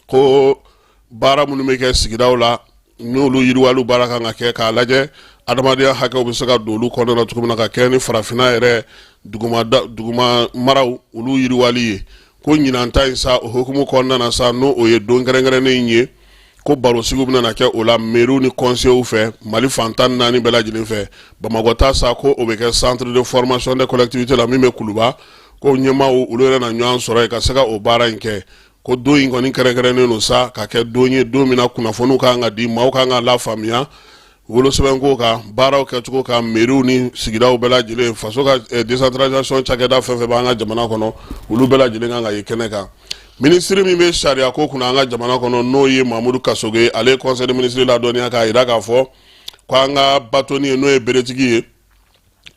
[SPEAKER 1] ko baara minnu bɛ kɛ sigidaw la, n'olu yiriwaliw baara kan ka kɛ, k'a lajɛ adamadenya hakɛw bɛ se ka don olu kɔnɔna na cogo min na, ka kɛ ni farafinna yɛrɛ duguma maraw olu yiriwali ye. Ko ɲinan ta in sa, o hukumu kɔnɔna na sa, n'o o ye don kɛrɛnkɛrɛnnen in ye, ko barosigiw bɛna kɛ o la meriw ni conseillers fɛ Mali fan 14 bɛɛ lajɛlen fɛ. Bamakɔ ta sa, ko o bɛ kɛ centre de formation des collectivités la min bɛ Kuluba, ko ɲɛmaaw olu yɛrɛ na ɲɔgɔn sɔrɔ yen ka se ka o baara in kɛ. Ko don in kɔni kɛrɛnkɛrɛnnen don sa ka kɛ don ye, don min na kunnafoniw kan ka di, maaw kan ka lafaamuya wolosɛbɛnko kan, baaraw kɛcogo kan, meriw ni sigidaw bɛɛ lajɛlen, faso ka décentralisation cakɛda fɛn fɛn b'an ka jamana kɔnɔ, olu bɛɛ lajɛlen kan ka ye kɛnɛ kan. Minisiri min bɛ sariya ko kunna an ka jamana kɔnɔ, n'o ye Mamudu Kasoge ye, ale ye conseil des ministres ladɔnniya k'a jira k'a fɔ ko an ka bâtonnier, n'o ye beretigi ye,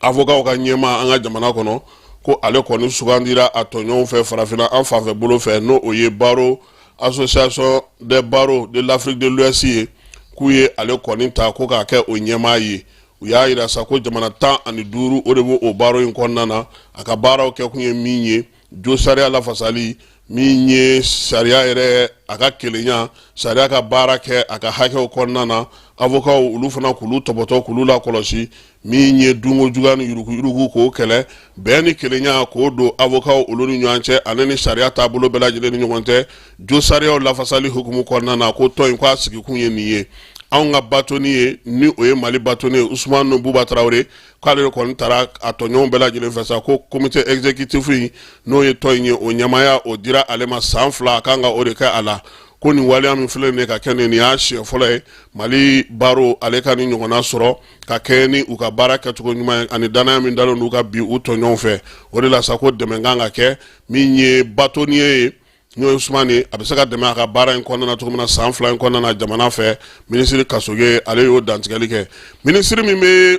[SPEAKER 1] avocat ka ɲɛmaa an ka jamana kɔnɔ, ko ale kɔni sugandira a tɔɲɔgɔnw fɛ farafinna an fanfɛ bolo fɛ, n'o o ye barreau, association des barreaux de l'Afrique de l'Ouest ye, k'u ye ale kɔni ta ko k'a kɛ o ɲɛmaa ye. U y'a jira sa ko jamana 15 o de b'o barreau in kɔnɔna na. A ka baaraw kɛkun ye min ye, jo sariya lafasali, min ye sariya yɛrɛ a ka kelenya, sariya ka baara kɛ a ka hakɛw kɔnɔna na, avocats olu fana k'olu tɔpɔtɔ, k'olu lakɔlɔsi, min ye dunko juguya ni yuruguyurugu k'o kɛlɛ, bɛn ni kelenya k'o don avocats olu ni ɲɔgɔn cɛ ale ni sariya taabolo bɛɛ lajɛlen ni ɲɔgɔn cɛ, jo sariyaw lafasali hukumu kɔnɔna na. Ko tɔn in k'a sigikun ye nin ye. Anw ka bâtonnier ye, ni o ye Mali bâtonnier ye, Usumani Buba Tarawele, k'ale de kɔni taara a tɔɲɔgɔnw bɛɛ lajɛlen fɛ sa ko comité exécutif in, n'o ye tɔn in ye, o ɲɛmaaya o dira ale ma san 2, a kan ka o de kɛ a la. Ko nin waleya min filɛ nin ye ka kɛ nin y'a siɲɛ fɔlɔ ye Mali barreau ale ka nin ɲɔgɔnna sɔrɔ, ka kɛ ni u ka baara kɛcogo ɲuman ye ani danaya min dalen n'u ka bi u tɔɲɔgɔnw fɛ. O de la sa, ko dɛmɛ kan ka kɛ min ye bâtonnier ye, n'o ye Usumani, a bɛ se ka dɛmɛ a ka baara in kɔnɔna na cogo min na san 2 in kɔnɔna na jamana fɛ. Minisiri Kasoge, ale y'o dantigɛli kɛ. Minisiri min bɛ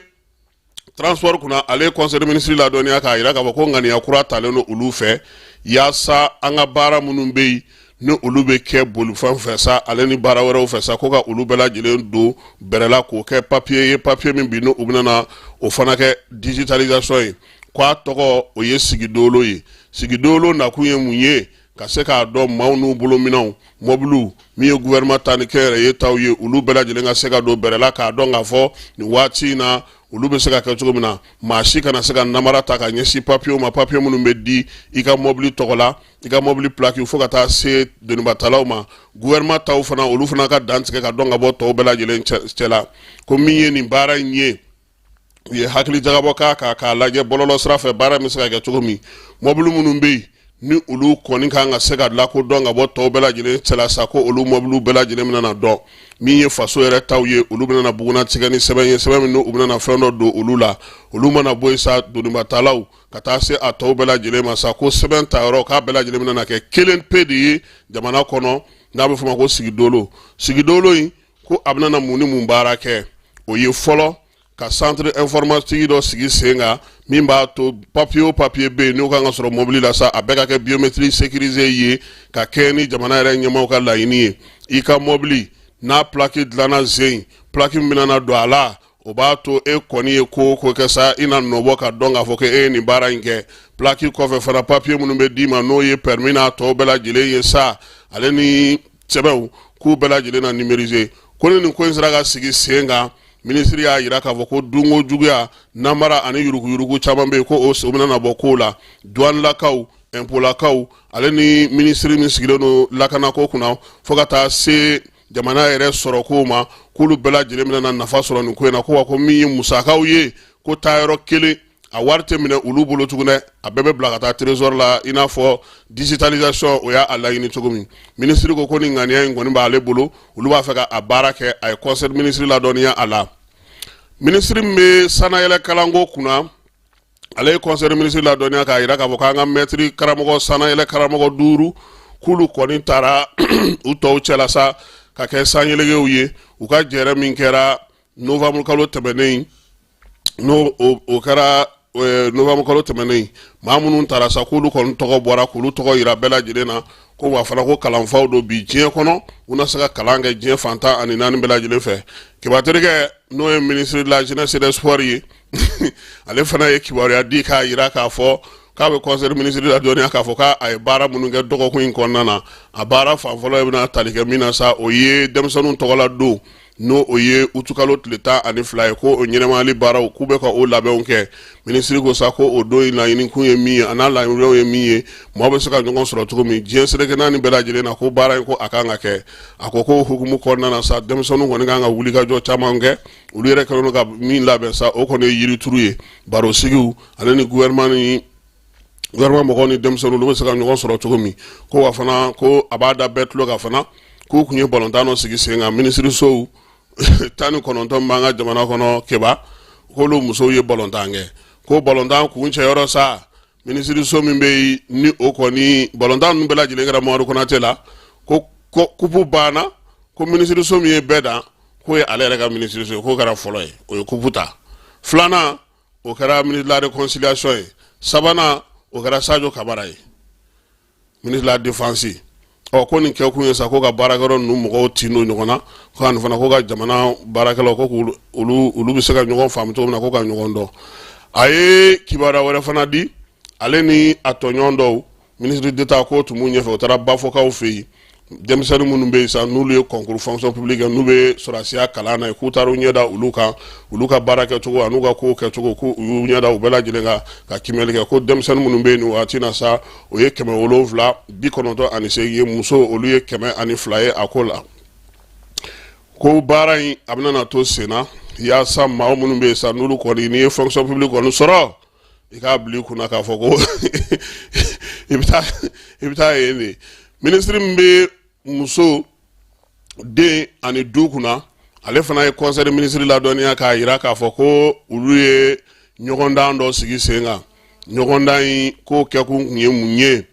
[SPEAKER 1] transport kunna, ale ye conseil des ministres ladɔnniya k'a jira k'a fɔ ko ŋaniya kura talen don olu fɛ yaasa an ka baara minnu bɛ yen, ni olu bɛ kɛ bolifɛn fɛ sa ale ni baara wɛrɛw fɛ sa, ko ka olu bɛɛ lajɛlen don bɛrɛ la k'o kɛ papier ye, papier min bi n'u bɛna na o fana kɛ digitalisation ye. K'a tɔgɔ o ye sigidolo ye. Sigidolo nakun ye mun ye? Ka se k'a dɔn maaw n'u bolominɛnw, mɔbiliw, min ye gouvernement ta ni kɛnyɛrɛye taw ye, olu bɛɛ lajɛlen ka se ka don bɛrɛ la k'a dɔn k'a fɔ nin waati in na olu bɛ se ka kɛ cogo min na, maa si kana se ka namara ta ka ɲɛsin papiyew ma, papiye minnu bɛ di i ka mɔbili tɔgɔ la, i ka mɔbili plaque, fo ka taa se donibatalaw ma. Gouvernement taw fana, olu fana ka dantigɛ ka dɔn ka bɔ tɔw bɛɛ lajɛlen cɛ la. Ko min ye nin baara in ye, u ye hakili jagabɔ k'a kan k'a lajɛ bɔlɔlɔ sira fɛ baara bɛ se ka kɛ cogo min, mɔbili minnu bɛ yen ni olu kɔni kan ka se ka lakodɔn ka bɔ tɔw bɛɛ lajɛlen cɛla sa, ko olu mɔbiliw bɛɛ lajɛlen bɛna na dɔn. Min ye faso yɛrɛ taw ye, olu bɛna na bugunnatigɛ ni sɛbɛn ye, sɛbɛn min u bɛna na fɛn dɔ don olu la. Olu mana bɔ yen sa, donibatalaw ka taa se a tɔw bɛɛ lajɛlen ma sa, ko sɛbɛn ta yɔrɔ k'a bɛɛ lajɛlen bɛna na kɛ kelen pe de ye jamana kɔnɔ. n'a bɛ f'o ma ko sigidolo. Sigidolo in ko a bɛna na mun ni mun baara kɛ? O ye fɔlɔ, ka centre informatique dɔ sigi sen kan min b'a to papier o papier bɛ yen n'o kan ka sɔrɔ mobili la sa, a bɛɛ ka kɛ biométrie sécurisé ye, ka kɛɲɛ ni jamana yɛrɛ ɲɛmaaw ka laɲini ye. I ka mobili n'a plaque dilanna zen, plaque min bɛna na don a la, o b'a to e kɔni ye ko o ko kɛ sa, i na nɔbɔ ka dɔn k'a fɔ ko e ye nin baara in kɛ. Plaque kɔfɛ fana, papier minnu bɛ d'i ma, n'o ye permis n'a tɔw bɛɛ lajɛlen ye sa, ale ni sɛbɛnw, k'u bɛɛ lajɛlen na numériser. Ko ni nin ko in sera ka sigi sen kan, minisiri y'a jira k'a fɔ ko dunko juguya, namara ani yuruguyurugu caman bɛ yen, ko o bɛna na bɔ kow la. Duwanilakaw, ɛnpolakaw, ale ni minisiri min sigilen don lakanako kunna, fo ka taa se jamana yɛrɛ sɔrɔ kow ma, k'olu bɛɛ lajɛlen bɛna na nafa sɔrɔ nin ko in na. Ko wa ko min ye musakaw ye, ko taayɔrɔ kelen a wari tɛ minɛ olu bolo tugun dɛ, a bɛɛ bɛ bila ka taa trésor la, i n'a fɔ digitalisation o y'a laɲini cogo min. Minisiri ko ko nin ŋaniya in kɔni b'ale bolo, olu b'a fɛ ka a baara kɛ. A ye conseil ministre ladɔnniya a la. Minisiri min bɛ sanayɛlɛ kalanko kunna, ale ye conseil ministre ladɔnniya k'a jira k'a fɔ k'an ka mɛtiri karamɔgɔ, sanayɛlɛ karamɔgɔ duuru, k'olu kɔni taara u tɔw cɛla sa ka kɛ sanyelegew ye. U ka jɛrɛ min kɛra novembre kalo tɛmɛnen, n'o o kɛra novembre kalo tɛmɛnen, maa minnu taara sa, k'olu kɔni tɔgɔ bɔra, k'olu tɔgɔ yira bɛɛ lajɛlen na. Ko wa fana ko kalanfaw don bi diɲɛ kɔnɔ, u na se ka kalan kɛ diɲɛ fan 14 bɛɛ lajɛlen fɛ. Keba terikɛ, n'o ye ministre de la jeunesse et des sports ye, ale fana ye kibaruya di k'a yira k'a fɔ k'a bɛ conseil ministre ladɔnniya k'a fɔ k'a ye baara minnu kɛ dɔgɔkun in kɔnɔna na. A baara fan fɔlɔ bɛna tali kɛ min na sa, o ye denmisɛnninw tɔgɔla don, n'o o ye utukalo tile 12 ye, ko o ɲɛnamayali baaraw, k'u bɛ ka o labɛnw kɛ. Minisiri ko sa ko o don in laɲini kun ye min ye, a n'a laɲiniw ye min ye, maaw bɛ se ka ɲɔgɔn sɔrɔ cogo min diɲɛ seleke naani bɛɛ lajɛlen na, ko baara in ko a kan ka kɛ. A ko ko hukumu kɔnɔna na sa, denmisɛnninw kɔni kan ka wulikajɔ caman kɛ. Olu yɛrɛ kɛlen don ka min labɛn sa, o kɔni ye yirituru ye, barosigiw, ale ni gouvernement ni gouvernement mɔgɔw ni denmisɛnninw, olu bɛ se ka ɲɔgɔn sɔrɔ cogo min. Ko wa fana ko a b'a da bɛɛ tulo kan fana k'u tun ye balontan dɔ sigi sen kan minisirisow 19 b'an ka jamana kɔnɔ. Keba, k'olu musow ye balontan kɛ, ko balontan kuncɛyɔrɔ sa, minisiriso min bɛ yen ni o kɔni balontan ninnu bɛɛ lajɛlen kɛra Mamadu Konate la, ko kupu banna, ko minisiriso min ye bɛɛ dan, k'o ye ale yɛrɛ ka minisiriso ye, k'o kɛra fɔlɔ ye, o ye kupu ta. Filanan, o kɛra ministre de la réconciliation ye. Sabanan, o kɛra Sadio Kamara ye, ministre de la défense. Ɔ ko nin kɛkun ye sa ko ka baarakɛyɔrɔ ninnu mɔgɔw tin don ɲɔgɔn na, ko ani fana ko ka jamana baarakɛlaw, ko olu olu bɛ se ka ɲɔgɔn faamu cogo min na, ko ka ɲɔgɔn dɔn. A ye kibaruya wɛrɛ fana di. Ale ni a tɔɲɔgɔn dɔw, ministre d'État, k'o tun b'u ɲɛfɛ, u taara Bafokaw fɛ yen, denmisɛnnin minnu bɛ yen sa, n'olu ye concours fonction publique kɛ, n'u bɛ sɔrɔdasiya kalan na, k'u taara u ɲɛ da olu kan, olu ka baara kɛcogo an'u ka kow kɛcogo, k'u y'u ɲɛ da u bɛɛ lajɛlen kan ka kiimɛli kɛ. Ko denmisɛnnin minnu bɛ yen nin waati na sa, o ye 798 ye, muso olu ye 102 ye. A ko la ko baara in a bɛna na to sen na yaasa maa minnu bɛ yen sa, n'olu kɔni n'i ye fonction publique kɔni sɔrɔ, i k'a bila i kunna k'a fɔ ko i bɛ taa yen de. Minisiri min bɛ muso, den ani du kunna, ale fana ye conseil des ministres ladɔnniya k'a jira k'a fɔ ko olu ye ɲɔgɔndan dɔ sigi sen kan. Ɲɔgɔndan in ko kɛkun tun ye mun ye?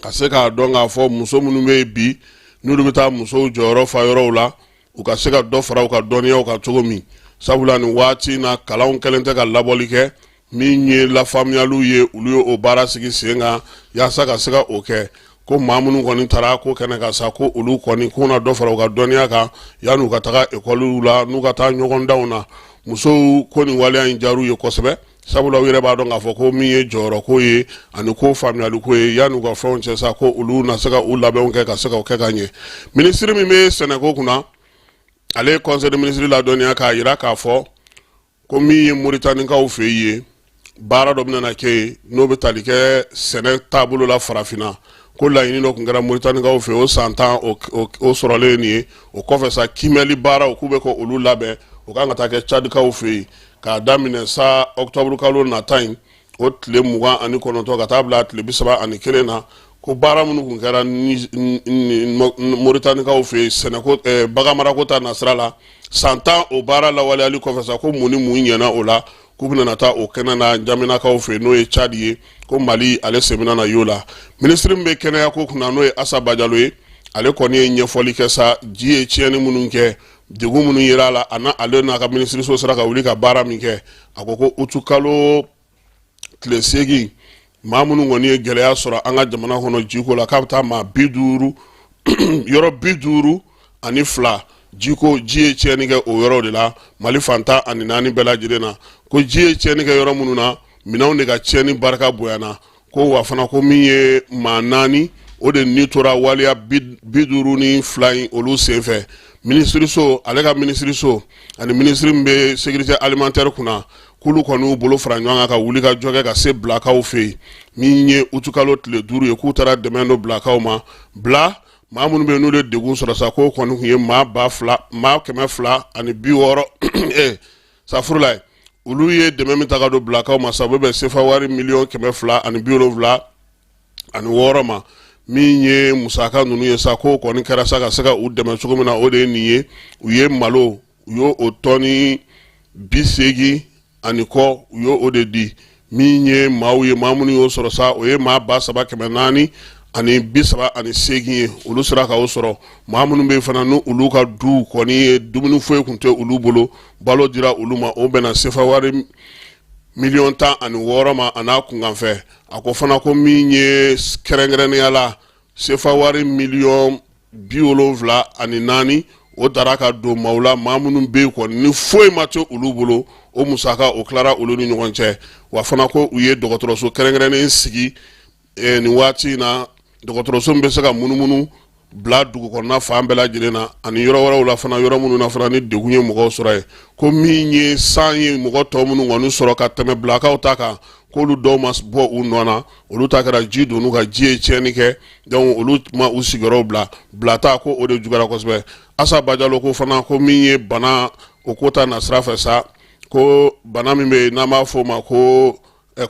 [SPEAKER 1] Ka se k'a dɔn k'a fɔ muso minnu bɛ yen bi, n'olu bɛ taa musow jɔyɔrɔ fa yɔrɔw la, u ka se ka dɔ fara u ka dɔnniyaw kan cogo min, sabula nin waati in na kalanw kɛlen tɛ ka labɔli kɛ. Min ye lafaamuyaliw ye, olu ye o baara sigi sen kan yaasa ka se ka o kɛ. Ko maa minnu kɔni taara ko kɛnɛ kan sa, ko olu kɔni k'u na dɔ fara u ka dɔnniya kan yanni u ka taga ekɔliw la, n'u ka taa ɲɔgɔndanw na. Musow ko nin waleya in diyar'u ye kosɛbɛ, sabula u yɛrɛ b'a dɔn k'a fɔ ko min ye jɔyɔrɔko ye ani ko faamuyaliko ye, yanni u ka fɛnw cɛ sa, ko olu na se ka u labɛnw kɛ ka se ka o kɛ ka ɲɛ. Minisiri min bɛ sɛnɛko kunna, ale ye conseil des ministres ladɔnniya k'a jira k'a fɔ ko min ye Moritanikaw fɛ yen, baara dɔ bɛna kɛ yen, n'o bɛ tali kɛ sɛnɛ taabolo la farafinna. Ko laɲini dɔ tun kɛra Moritanikaw fɛ, o san 10 o sɔrɔlen nin ye. O kɔfɛ sa, kiimɛli baaraw, k'u bɛ ka olu labɛn, o kan ka taa kɛ Cadikaw fɛ yen k'a daminɛ sa octobre kalo nata in, o tile 29 ka taa bila tile 31 na. Ko baara minnu tun kɛra Moritanikaw fɛ yen sɛnɛko, baganmarako ta nasira la san 10, o baara lawaleyali kɔfɛ sa, ko mun ni mun ɲɛna o la, k'u bɛna taa o kɛnɛ na Jaminakaw fɛ, n'o ye Cadi ye. Ko Mali ale sen bɛna na y'o la. Minisiri min bɛ kɛnɛya ko kunna, n'o ye Asa Bajalo ye, Ale kɔni ye ɲɛfɔli kɛ sa, ji ye tiɲɛni minnu kɛ, degun minnu yera a la, a na ale n'a ka minisiriso sera ka wuli ka baara min kɛ. A ko ko utukalo tile 8, maa minnu kɔni ye gɛlɛya sɔrɔ an ka jamana kɔnɔ jiko la, k'a bɛ taa maa 50, yɔrɔ 52, jiko, ji ye tiɲɛni kɛ o yɔrɔw de la Mali fan 14 bɛɛ lajɛlen na. Ko ji ye tiɲɛni kɛ yɔrɔ minnu na, minɛnw de ka tiɲɛni barika bonyana. Ko wa fana, ko min ye maa 4, o de ni tora waleya 52 in olu senfɛ. Minisiriso, ale ka minisiriso ani minisiri min bɛ sécurité alimentaire kunna, k'olu kɔni y'u bolo fara ɲɔgɔn kan ka wuli ka jɔ kɛ ka se Bilakaw fɛ yen, min ye utukalo tile 5 ye, k'u taara dɛmɛ don Bilakaw ma. Bila maa minnu bɛ yen, n'olu ye degun sɔrɔ sa, k'o kɔni tun ye maa 2000, maa 260, safurula ye. Olu ye dɛmɛ min ta ka don Bilakaw ma sa, o bɛ bɛn sefa wari miliyɔn 276 ma. Min ye musaka ninnu ye sa, k'o kɔni kɛra sa ka se ka u dɛmɛ cogo min na, o de ye nin ye. U ye malo, u y'o o tɔni 80 ani kɔ, u y'o o de di. Min ye maaw ye, maa minnu y'o sɔrɔ sa, o ye maa 3438 ye, olu sera ka o sɔrɔ. Maa minnu bɛ yen fana, ni olu ka du kɔni ye dumuni foyi tun tɛ olu bolo, balo dira olu ma, o bɛnna sefa wari miliyɔn 16 ma a n'a kunkanfɛ. A ko fana ko min ye kɛrɛnkɛrɛnnenya la, sefa wari miliyɔn 74, o dara ka don maaw la, maa minnu bɛ yen kɔni ni foyi ma to olu bolo, o musaka o tilara olu ni ɲɔgɔn cɛ. Wa fana, ko u ye dɔgɔtɔrɔso kɛrɛnkɛrɛnnen sigi nin waati in na, dɔgɔtɔrɔso min bɛ se ka munumunu Bila dugu kɔnɔna fan bɛɛ lajɛlen na ani yɔrɔ wɛrɛw la fana, yɔrɔ minnu na fana ni degun ye mɔgɔw sɔrɔ yen. Ko min ye san ye mɔgɔ tɔ minnu kɔni sɔrɔ ka tɛmɛ Bilakaw ta kan, k'olu dɔw ma bɔ u nɔ na, olu ta kɛra ji donn'u kan, ji ye tiɲɛni kɛ, donc olu ma u sigiyɔrɔw bila. Bilata ko o de juguyara kosɛbɛ. Asa Bajalo ko fana ko min ye bana o ko ta nasira fɛ sa, ko bana min bɛ yen n'an b'a fɔ o ma ko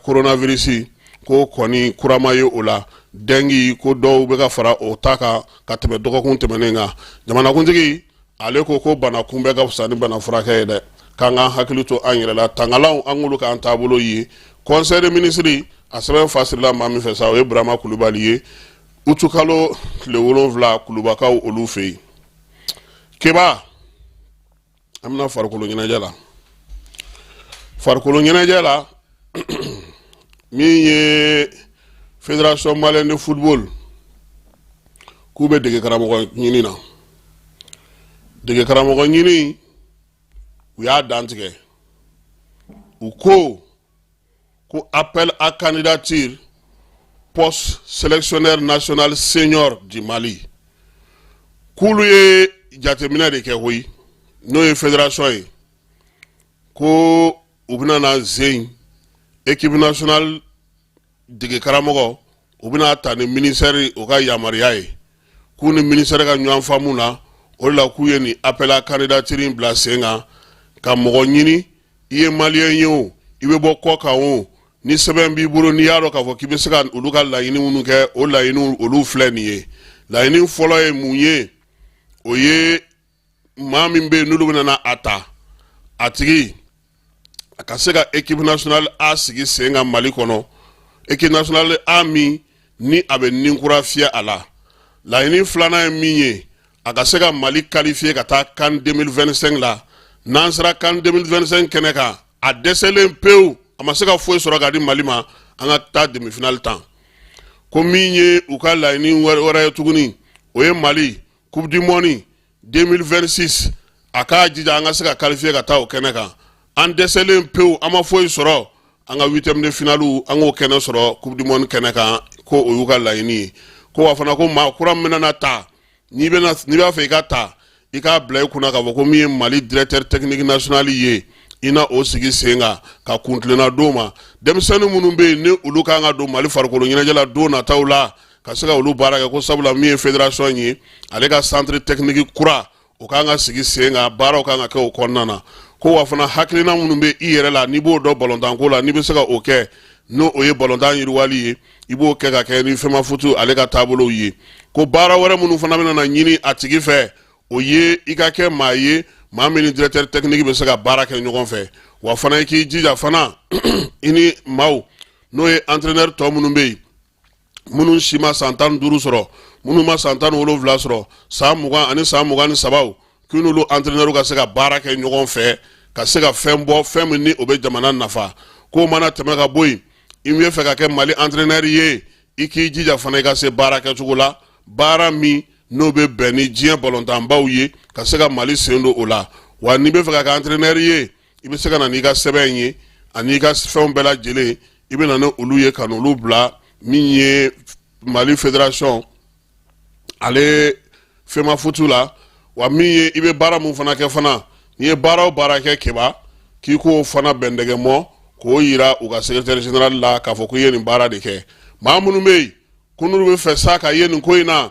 [SPEAKER 1] coronavirus, ko kɔni kura ma ye o la. Dengue, ko dɔw bɛ ka fara o ta kan ka tɛmɛ dɔgɔkun tɛmɛnen kan. Jamanakuntigi ale ko ko bana kunbɛn ka fisa ni bana furakɛ ye dɛ, k'an k'an hakili to an yɛrɛ la, tangalanw an k'olu k'an taabolo ye. Conseil des ministres a sɛbɛn fasirila maa min fɛ sa, o ye Burama Kulubali ye, utukalo tile 7, Kulubakaw olu fɛ yen. Keba, an bɛna farikolo ɲɛnajɛ la. Farikolo ɲɛnajɛ la, min ye Fédération malienne de football, k'u bɛ dege karamɔgɔ ɲini na. Dege karamɔgɔ ɲini, u y'a dantigɛ, u ko ko appel à candidature poste sélectionneur national senior du Mali. K'olu ye jateminɛ de kɛ koyi, n'o ye fédération ye, ko u bɛna na zen équipe nationale dege karamɔgɔ, u bɛna ta ni ministère o ka yamaruya ye, k'u ni ministère ka ɲɔgɔn faamu na. O de la k'u ye nin appel à candidature in bila sen kan ka mɔgɔ ɲini. I ye malien ye o, i bɛ bɔ kɔ kan o, ni sɛbɛn b'i bolo, n'i y'a dɔn k'a fɔ k'i bɛ se ka olu ka laɲini minnu kɛ, o laɲiniw olu filɛ nin ye. Laɲini fɔlɔ ye mun ye? O ye maa min bɛ yen n'olu bɛna na a ta, a tigi a ka se ka équipe nationale A sigi sen kan Mali kɔnɔ, équipe nationale A min ni a bɛ ninkura fiyɛ a la. Laɲini filanan ye min ye, a ka se ka Mali qualifier ka taa CAN 2025 la. N'an sera CAN 2025 kɛnɛ kan, a dɛsɛlen pewu, a ma se ka foyi sɔrɔ ka di Mali ma, an ka taa demi-finale tan. Ko min ye u ka laɲini wɛrɛ ye tuguni, o ye Mali Coupe du monde 2026, a k'a jija an ka se ka qualifier ka taa o kɛnɛ kan. An dɛsɛlen pewu, an ma foyi sɔrɔ, an ka huitième de finale, an k'o kɛnɛ sɔrɔ Coupe du monde kɛnɛ kan, ko o y'u ka laɲini ye. Ko wa fana, ko maa kura min bɛna ta, n'i bɛna, n'i b'a fɛ i ka ta, i k'a bila i kunna k'a fɔ ko min ye Mali directeur technique national ye, i na o sigi sen kan ka kuntilenna d'o ma. Denmisɛnnin minnu bɛ yen, ni olu kan ka don Mali farikolo ɲɛnajɛ la don nataw la, ka se ka olu baara kɛ, ko sabula min ye fédération ye, ale ka centre technique kura, o kan ka sigi sen kan, baaraw kan ka kɛ o kɔnɔna na. Ko wa fana, hakilina minnu bɛ i yɛrɛ la, n'i b'o dɔn balontanko la, n'i bɛ se ka o kɛ, n'o o ye balontan yiriwali ye, i b'o kɛ ka kɛ ni FEMAFOOT ale ka taabolow ye. Ko baara wɛrɛ minnu fana bɛna na ɲini a tigi fɛ, o ye i ka kɛ maa ye, maa min ni directeur technique bɛ se ka baara kɛ ɲɔgɔn fɛ. Wa fana, i k'i jija fana, i ni maaw, n'o ye entraîneur tɔ minnu bɛ yen. Minnu si ma san 15 sɔrɔ, minnu ma san 17 sɔrɔ, san 20 ani san 23, k'i n'olu entraîneur ka se ka baara kɛ ɲɔgɔn fɛ ka se ka fɛn bɔ, fɛn min ni o bɛ jamana nafa. K'o mana tɛmɛ ka bɔ yen, i bɛ fɛ ka kɛ Mali entraîneur ye, i k'i jija fana i ka se baara kɛcogo la, baara min n'o bɛ bɛn ni diɲɛ balontanbaw ye, ka se ka Mali sen don o la. Wa n'i bɛ fɛ ka kɛ entraîneur ye, i bɛ se ka na n'i ka sɛbɛn ye ani i ka fɛnw bɛɛ lajɛlen, i bɛ na ni olu ye ka n'olu bila min ye Mali fédération ale FEMAFOOT la. Wa min ye i bɛ baara mun fana kɛ fana, n'i ye baara o baara kɛ keba, k'i k'o fana bɛndɛgɛ mɔ k'o yira u ka secrétaire général la k'a fɔ ko i ye nin baara de kɛ. Maa minnu bɛ yen ko n'olu bɛ fɛ sa ka ye nin ko in na,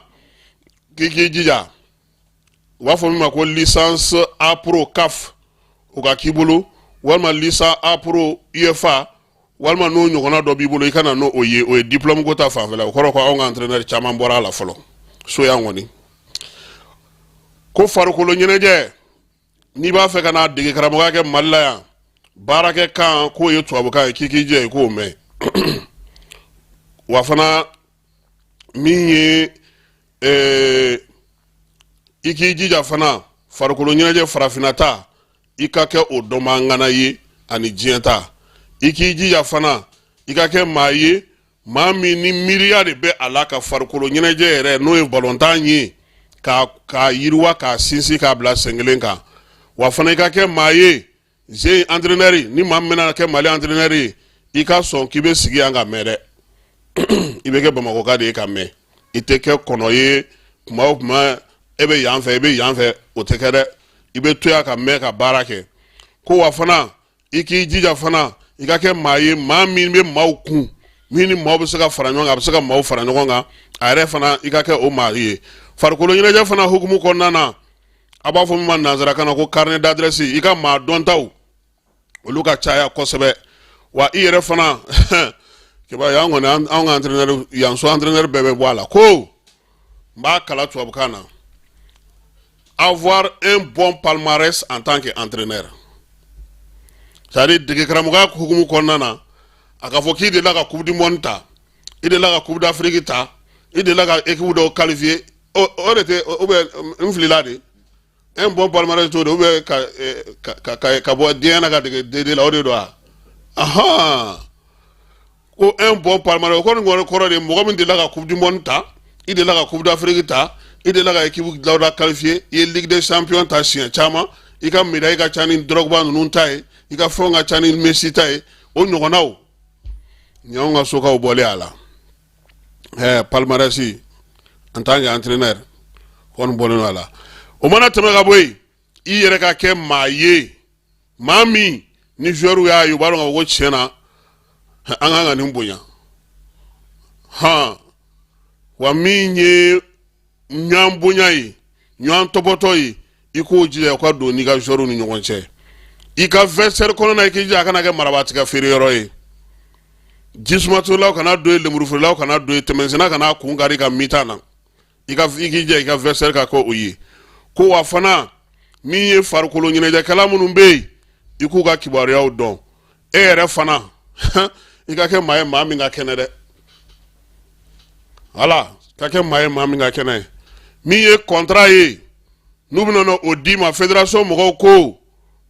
[SPEAKER 1] k'i k'i jija, u b'a fɔ min ma ko licence A Pro CAF, o ka k'i bolo, walima licence A Pro UEFA, walima n'o ɲɔgɔnna dɔ b'i bolo, i ka na n'o ye. O ye diplôme ko ta fanfɛla. O kɔrɔ ko anw ka entraîneur caman bɔra a la fɔlɔ so yan kɔni. Ko farikolo ɲɛnajɛ, n'i b'a fɛ ka n'a dege karamɔgɔya kɛ Mali la yan, baarakɛ kan k'o ye tubabukan ye, k'i k'i jija i k'o mɛn. Wa fana min ye i k'i jija fana, farikolo ɲɛnajɛ farafinna ta, i ka kɛ o dɔnbaa ye ani diɲɛ ta. I k'i jija fana i ka kɛ maa ye, maa min ni miiriya de bɛ a la ka farikolo ɲɛnajɛ yɛrɛ, n'o ye balontan ye, k'a yiriwa, k'a sinsin, k'a bila sen kelen kan. Wa fana i ka kɛ maa ye ze entraîneur, ni maa min bɛna kɛ Mali entraîneur ye, i ka sɔn k'i bɛ sigi yan ka mɛn dɛ. I bɛ kɛ Bamakɔka de ye ka mɛn, i tɛ kɛ kɔnɔ ye. Kuma o kuma e bɛ yan fɛ, i bɛ yan fɛ, o tɛ kɛ dɛ. I bɛ to yan ka mɛn ka baara kɛ. Ko wa fana i k'i jija fana i ka kɛ maa ye, maa min bɛ maaw kun, min ni maaw bɛ se ka fara ɲɔgɔn kan, a bɛ se ka maaw fara ɲɔgɔn kan a yɛrɛ fana, i ka kɛ o maa ye. Farikolo ɲɛnajɛ fana hukumu kɔnɔna na, a b'a fɔ min ma nanzarakan na ko carnet d'adresse, i ka maa dɔntaw olu ka caya kosɛbɛ. Wa i yɛrɛ fana kiba y'an kɔni, anw ka entraîneur yan so, entraîneur bɛɛ bɛ bɔ a la. Ko n b'a kala tubabukan na: avoir un bon palmarès en tant qu'entraîneur, c'est-à-dire dege karamɔgɔya hukumu kɔnɔna na, a ka fɔ k'i delila ka Coupe du monde ta, i delila ka Coupe d'Afrique ta, i delila ka équipe dɔw qualifier, o de tɛ ou bien n filila de? Un bon palmarès t'o de, ou bien ka bɔ diɲɛ na ka dege D2 la, o de don wa? Ahan, ko un bon palmarès, o kɔni kɔrɔ de mɔgɔ min delila ka Coupe du monde ta, i delila ka Coupe d'Afrique ta, i delila ka équipe dɔw qualifier, i ye Ligue des champions ta siɲɛ caman, i ka médaille ka ca ni Drogba ninnu ta ye, i ka fɛnw ka ca ni Messi ta ye, o ɲɔgɔnnaw. Nin y'anw ka sokaw bɔlen a la. Palmarès en tant qu'entraîneur kɔni bɔlen don a la. O mana tɛmɛ ka bɔ yen, i yɛrɛ ka kɛ maa ye, maa min ni joueur y'a ye, u b'a dɔn k'a fɔ ko tiɲɛ na an kan ka nin bonya han. Wa min ye ɲɔgɔn bonya ye, ɲɔgɔn tɔpɔtɔ ye, i k'o jija o ka don n'i ka joueur ni ɲɔgɔn cɛ. I ka vestiaire kɔnɔna, i k'i jija a kana kɛ marabatigɛ feere yɔrɔ ye. Jisumatolaw kana don yen, lemurufeerelaw kana don yen, tɛmɛsenna kana kun kari ka mi-temps na. I k'i jija i ka vestiaire ka kɛ o ye. Ko wa fana min ye farikolo ɲɛnajɛkɛla minnu bɛ yen, i k'u ka kibaruyaw dɔn. E yɛrɛ fana, i ka kɛ maa ye, maa min ka kɛnɛ dɛ. Wala ka kɛ maa ye, maa min ka kɛnɛ. Min ye contrat ye, n'u bɛna o d'i ma, fédération mɔgɔw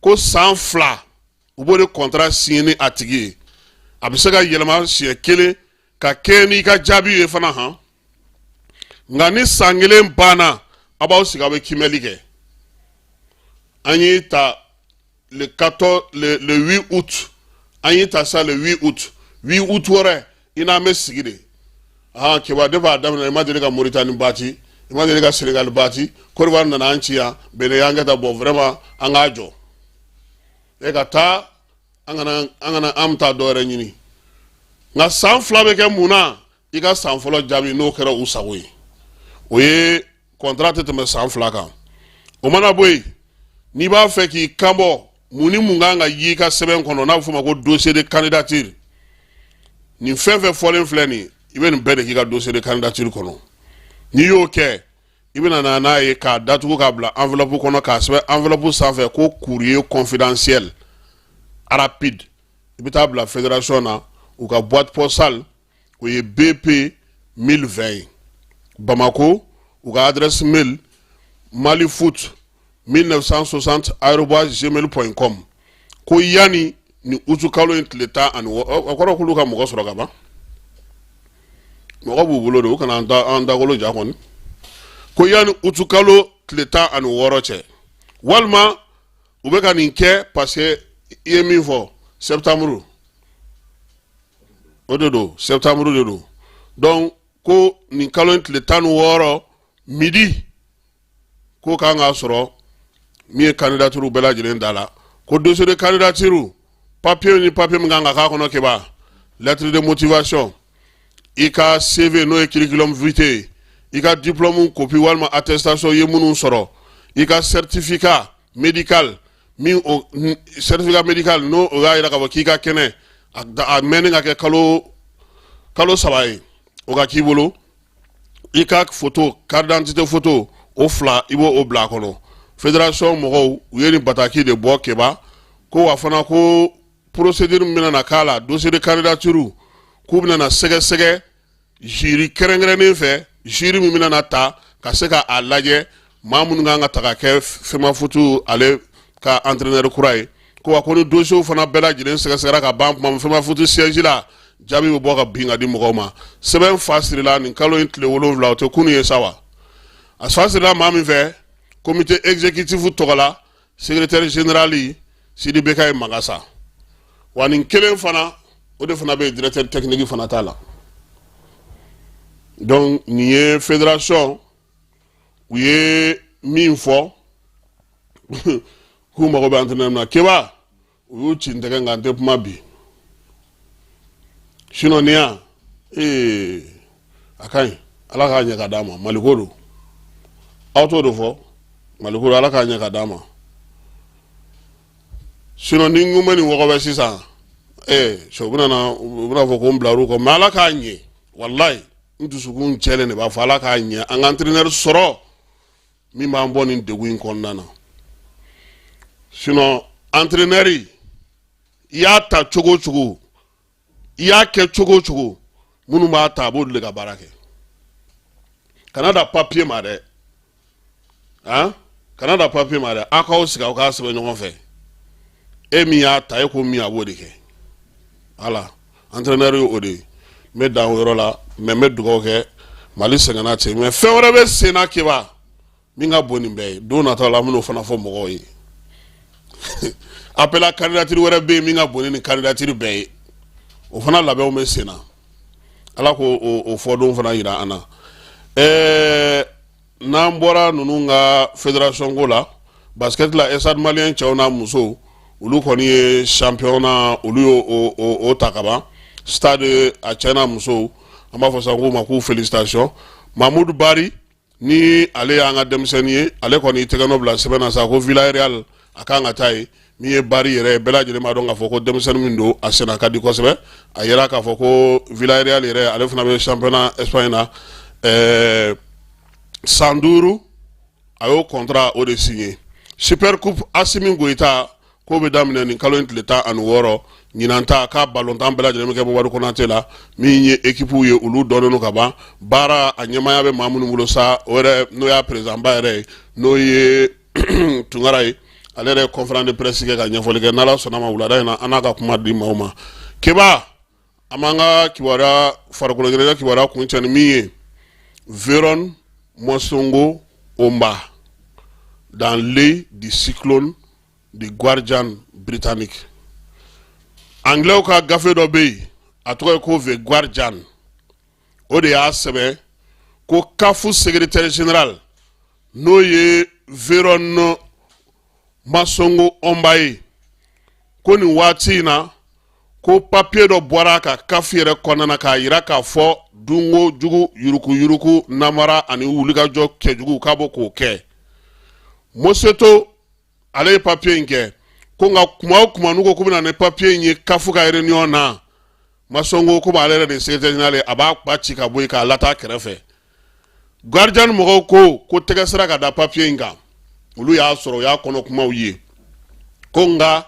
[SPEAKER 1] ko san 2, u b'o de contrat signer ni a tigi ye. A bɛ se ka yɛlɛma siɲɛ kelen ka kɛ n'i ka jaabi ye fana han. Nka ni san kelen banna, a b'aw sigi, aw bɛ kimɛli kɛ. An y'i ta le 14, le 8 août, an y'i ta sa le 8 août, 8 août wɛrɛ i n'an bɛ sigi de. Ah Keba, depuis a daminɛ, i ma deli ka Mauritanie battre, i ma deli ka Sénégal battre, Côte d'Ivoire nana an ci yan, Benin y'an kɛ tan. Bon, vraiment, an k'a jɔ e ka taa, an kana an bɛ taa dɔ wɛrɛ ɲini. Nka san 2 bɛ kɛ mun na? I ka san fɔlɔ jaabi, n'o kɛra u sago ye, o ye contrat tɛ tɛmɛ san 2 kan. O mana bɔ yen, n'i b'a fɛ k'i kanbɔ, mun ni mun kan ka y'i ka sɛbɛn kɔnɔ, n'a bɛ f'o ma ko dossier de candidature, nin fɛn fɛn fɔlen filɛ nin, i bɛ nin bɛɛ de k'i ka dossier de candidature kɔnɔ. N'i y'o kɛ, i bɛna na n'a ye k'a datugu, k'a bila enveloppe kɔnɔ, k'a sɛbɛn enveloppe sanfɛ ko courrier confidentiel rapide. I bɛ taa bila fédération na, u ka boîte postale, o ye BP 1020 ye. Bamako, u ka adresse mail malifoot 1960@gmail.com. Ko yanni ni utukalo in tile 16, o kɔrɔ k'olu ka mɔgɔ sɔrɔ ka ban, mɔgɔ b'u bolo de, u kana an dagolo ja kɔni. Ko yanni utukalo tile 16 cɛ, walima u bɛ ka nin kɛ parce que i ye min fɔ, septembre o de don, septembre de don. Donc ko nin kalo in tile 16 midi, ko kan k'a sɔrɔ min ye candidature bɛɛ lajɛlen da la. Ko dossier de candidature, papier ni papier min kan ka k'a kɔnɔ, keba lettre de motivation, i ka CV n'o ye curriculum vitae, i ka diplôme copie walima attestation ye minnu sɔrɔ, i ka certificat médical min o certificat médical n'o o y'a yira k'a fɔ k'i ka kɛnɛ, a mɛnni ka kɛ kalo 3 ye, o ka k'i bolo, i ka photo, carte d'identité photo o fila, i b'o o bila a kɔnɔ. Fédération mɔgɔw u ye nin bataki de bɔ, keba. Ko wa fana ko procédure min bɛna na k'a la, dossier de candidature, k'u bɛna na sɛgɛsɛgɛ jury kɛrɛnkɛrɛnnen fɛ, jury min bɛna na ta ka se ka a lajɛ maa minnu kan ka ta ka kɛ FEMAFOOT ale ka entraîneur kura ye. Ko wa ko ni dossier fana bɛɛ lajɛlen sɛgɛsɛgɛra ka ban tuma min, FEMAFOOT siège la, jaabi bɛ bɔ ka bin ka di mɔgɔw ma. Sɛbɛn fa sirila nin kalo in tile 7, o tɛ kunun ye sa wa? A fa sirila maa min fɛ, comité exécutif tɔgɔ la, secrétaire général Sidi Bekaye Magasa. Wa nin kelen fana, o de fana bɛ yen, directeur technique fana t'a la. Donc nin ye fédération u ye min fɔ k'u mago bɛ entraîneur na, keba u y'u ci n tɛgɛ, nka n tɛ kuma bi, sinon nin yan ee a ka ɲi, Ala k'a ɲɛ ka d'a ma. Maliko don, aw t'o de fɔ, maliko don, Ala k'a ɲɛ ka d'a ma. Sinon ni n ko bɛ nin wɔgɔbɛ sisan, ee sɛ u bɛna na, u bɛna fɔ ko n bilar'u kɔ, mais Ala k'a ɲɛ. Walayi, n dusukun cɛlen de b'a fɔ Ala k'a ɲɛ, an ka entraîneur sɔrɔ min b'an bɔ nin degun in kɔnɔna na. Sinon entraîneur, i y'a ta cogo o cogo, i y'a kɛ cogo o cogo, minnu b'a ta, a b'olu de ka baara kɛ. Kana da papier ma dɛ, han, kana da papier ma dɛ. Aw k'aw sigi, aw k'a sɛbɛn ɲɔgɔn fɛ. E min y'a ta, e ko min, a b'o de kɛ. Voilà, entraîneur ye o de ye. N bɛ dan o yɔrɔ la, mais n bɛ dugawu kɛ. Mali sɛgɛnna ten, mais fɛn wɛrɛ bɛ sen na, keba, min ka bon nin bɛɛ ye. Don nataw la, an bɛn'o fana fɔ mɔgɔw ye. Appel à candidature wɛrɛ bɛ yen min ka bon ni nin candidature bɛɛ ye, o fana labɛnw bɛ sen na. Ala k'o o fɔdon fana yira an na. N'an bɔra ninnu ka fédération ko la, basket la, Stade Malien cɛw n'a musow, olu kɔni ye championnat, olu y'o o ta ka ban. Stade a cɛ n'a musow, an b'a fɔ sisan k'u ma k'u félicitation. Mamudu Bari ni ale y'an ka denmisɛnnin ye, ale kɔni tɛgɛ nɔ bila sɛbɛn na sa ko Villarreal a kan ka taa yen. Min ye Bari yɛrɛ ye, bɛɛ lajɛlen b'a dɔn k'a fɔ ko denmisɛnnin min don, a senna ka di kosɛbɛ. A yɛrɛ k'a fɔ ko Villarreal yɛrɛ, ale fana bɛ championnat Espagne na, san 5, a y'o contrat o de signé. Super Coupe Asimi Goyita k'o bɛ daminɛ nin kalo in tile 16. Ɲinan ta k'a balontan bɛɛ lajɛlen bɛ kɛ Bobadu Konate la. Min ye équipe ye, olu dɔnnen don ka ban. Baara a ɲɛmaaya bɛ maa minnu bolo sa, o yɛrɛ n'o y'a président ba yɛrɛ ye, n'o ye Tunkara ye, ale yɛrɛ ye conférence de presse kɛ ka ɲɛfɔli kɛ. N'Ala sɔnna ma, wulada in na, an n'a ka kuma di maaw ma. Keba, an b'an ka kibaruya, farikolo ɲɛnajɛ kibaruya kuncɛ ni min ye, Véron Mosongo Omba dans l'œil du cyclone du Guardian britannique. Anglais ka gafe dɔ bɛ yen, a tɔgɔ ye ko The Guardian, o de y'a sɛbɛn ko CAF secrétaire général, n'o ye Véron Masongo Omba ye, ko nin waati in na, ko papier dɔ bɔra ka CAF yɛrɛ kɔnɔna na k'a yira k'a fɔ dunko jugu, yurukuyuruku, namara ani wulikajɔ kɛjugu, k'a bɔ k'o kɛ. Moseto ale ye papier in kɛ ko nka kuma o kuma n'u ko k'u bɛna ni papier in ye CAF ka réunion na, Masongo komi ale yɛrɛ de ye secrétaire général ye, a b'a ba ci ka bɔ yen k'a lataa kɛrɛfɛ. Guardian mɔgɔw ko ko tɛgɛ sera ka da papier in kan, olu y'a sɔrɔ, u y'a kɔnɔ kumaw ye. Ko nka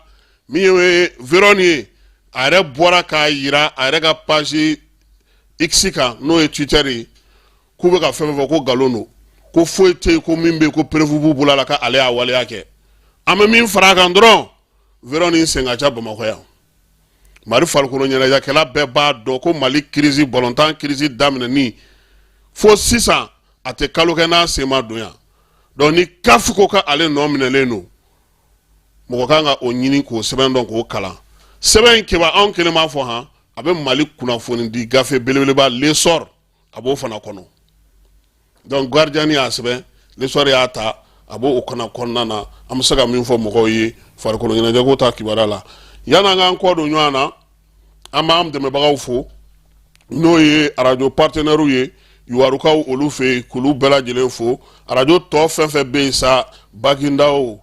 [SPEAKER 1] min ye Véron ye, a yɛrɛ bɔra k'a yira a yɛrɛ ka page X kan, n'o ye Twitter ye, k'u bɛ ka fɛn fɛn fɔ ko nkalon don, ko foyi tɛ yen, ko min bɛ yen ko preuve b'u bolo a la k'ale y'a waleya kɛ. An bɛ min fara a kan dɔrɔn, Vérone ni sen ka ca Bamakɔ yan. Mali farikolo ɲɛnajɛkɛla bɛɛ b'a dɔn ko Mali crise, balontan crise daminɛni fo sisan, a tɛ kalo kɛ n'a sen ma don yan. Donc ni CAF ko k'ale nɔ minɛlen don, mɔgɔ kan ka o ɲini k'o sɛbɛn dɔn k'o kalan. Sɛbɛn in keba, anw kelen b'a fɔ han, a bɛ Mali kunnafoni di gafe belebeleba L'Essor, a b'o fana kɔnɔ. Donc Guardian y'a sɛbɛn, L'Essor y'a ta, a b'o kɔnɔ kɔnɔna na. An bɛ se ka min fɔ mɔgɔw ye farikolo ɲɛnajɛko ta kibaruya la, yan'an k'an kɔ don ɲɔgɔn na, an b'an dɛmɛbagaw fo, n'o ye arajo partenaires ye Yuwarukaw olu fɛ yen, k'olu bɛɛ lajɛlen fo. Arajo tɔ fɛn fɛn bɛ yen sa, Bagindaw,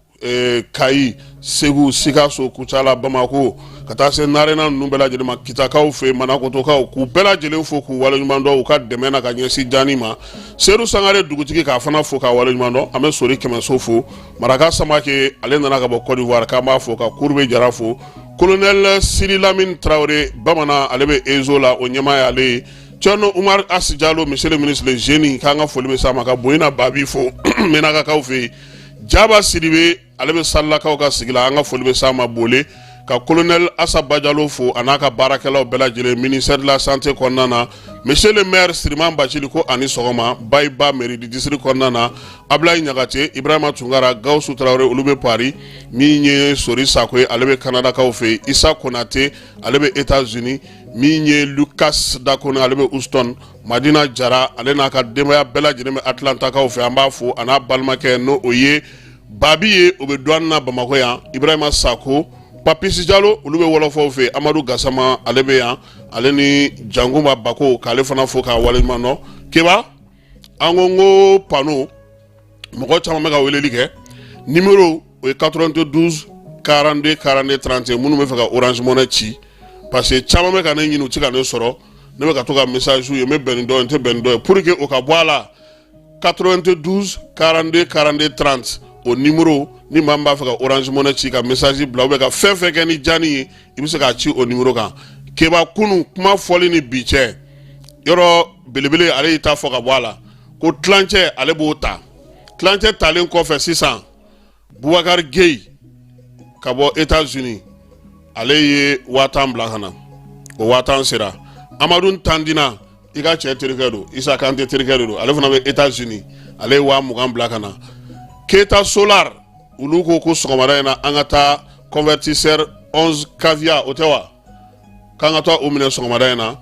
[SPEAKER 1] Kayi, Segu, Sikaso, Kucala, Bamako, ka taa se Narena ninnu bɛɛ lajɛlen ma, Kitakaw fɛ, Manakotokaw, k'u bɛɛ lajɛlen fo k'u waleɲuman dɔn u ka dɛmɛ na ka ɲɛsin Jani ma. Sedu Sangare dugutigi, k'a fana fo k'a waleɲuman dɔn. An bɛ Sori Kɛmɛso fo. Maraka Samake, ale nana ka bɔ Côte d'Ivoire, k'an b'a fo. Ka Kurube Jara fo. Colonel Siri Lamine Traoré bamanan, ale bɛ Ezo la, o ɲɛmaa y'ale ye. Thierno Umar As Jalo, monsieur le ministre le jeune, k'an ka foli bɛ s'a ma. Ka Boyina Babi fo Menakakaw fɛ yen. Jaba Sidibe, ale bɛ Salilakaw ka sigi la, an ka foli bɛ s'a ma. Bole ka colonel Asa Bajalo fo, a n'a ka baarakɛlaw bɛɛ lajɛlen ministère de la santé kɔnɔna na. Monsieur le maire Siriman Bacili, ko ani sɔgɔma. Bayiba mairie du district kɔnɔna na, Ablaye Ɲagate, Ibrahima Tunkara, Gawusu Tarawele, olu bɛ Paris. Min ye Sori Sako ye, ale bɛ Kanadakaw fɛ yen. Isa Konate, ale bɛ États-Unis. Min ye Lucas Dakone, ale bɛ Houston. Madina Jara, ale n'a ka denbaya bɛɛ lajɛlen bɛ Atlantakaw fɛ, an b'a fo, a n'a balimakɛ, n'o o ye Babi ye, o bɛ douane na Bamakɔ yan. Ibrahima Sako, Papisi Jalo, olu bɛ wɔlɔfɔw fɛ. Amadu Gasama, ale bɛ yan, ale ni Jankunba Bako, k'ale fana fo k'a waleɲuman dɔn. Keba, an ko n ko pano, mɔgɔ caman bɛ ka weleli kɛ, numéro o ye 92 42 42 31, minnu bɛ fɛ ka Orange Money ci, parce que caman bɛ ka ne ɲini, u tɛ ka ne sɔrɔ. Ne bɛ ka to ka message ye, n bɛ bɛn ni dɔ ye, n tɛ bɛn ni dɔ ye. Pour que o ka bɔ a la, 92 42 42 30, o numéro, ni maa min b'a fɛ ka Orange Money ci, ka message bila ou bien ka fɛn fɛn kɛ ni Jani ye, i bɛ se k'a ci o numéro kan. Keba, kunu kuma fɔli ni bi cɛ, yɔrɔ belebele, ale y'i ta fɔ ka bɔ a la ko tilancɛ, ale b'o ta. Tilancɛ talen kɔfɛ sisan, Bubakari Gueye ka bɔ États-Unis, ale ye 10 000 bila ka na, o 10 000 sera. Amadu Tandina, i ka cɛ terikɛ don, Isa Kante terikɛ de don, ale fana bɛ États-Unis, ale ye 20 000 bila ka na. Keta Solar, olu ko ko sɔgɔmada in na, an ka taa convertisseur 11 kVA, o tɛ wa, k'an ka taa o minɛ sɔgɔmada in na.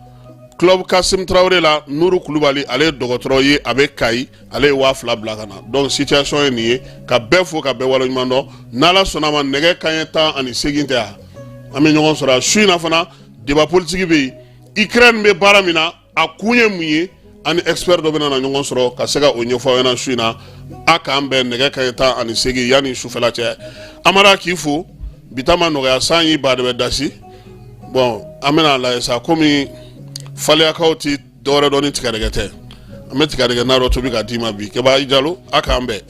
[SPEAKER 1] Club Kasim Traoré la, Nuru Kulubali, ale ye dɔgɔtɔrɔ ye, a bɛ Kayi, ale ye 2000 bila ka na. Donc situation ye nin ye. Ka bɛɛ fo ka bɛɛ waleɲuman dɔn. N'Ala sɔnna ma, nɛgɛ kanɲɛ 18 tɛ yan, an bɛ ɲɔgɔn sɔrɔ su in na fana. Débat politique bɛ yen, Ukraine bɛ baara min na, a kun ye mun ye, ani expert dɔ bɛna na ɲɔgɔn sɔrɔ ka se ka o ɲɛfɔ aw ɲɛna su in na. A k'an bɛn nɛgɛ kanɲɛ 18 yanni sufɛla cɛ. Amara, k'i fo. Bi ta ma nɔgɔya, san y'i ba de bɛ dasi. Bon, an bɛna lajɛ sa, komi faliyakaw ti dɔwɛrɛ dɔn ni tigadɛgɛ tɛ, an bɛ tigadɛgɛ na dɔ tobi k'a d'i ma bi. Keba Jalo, a k'an bɛn.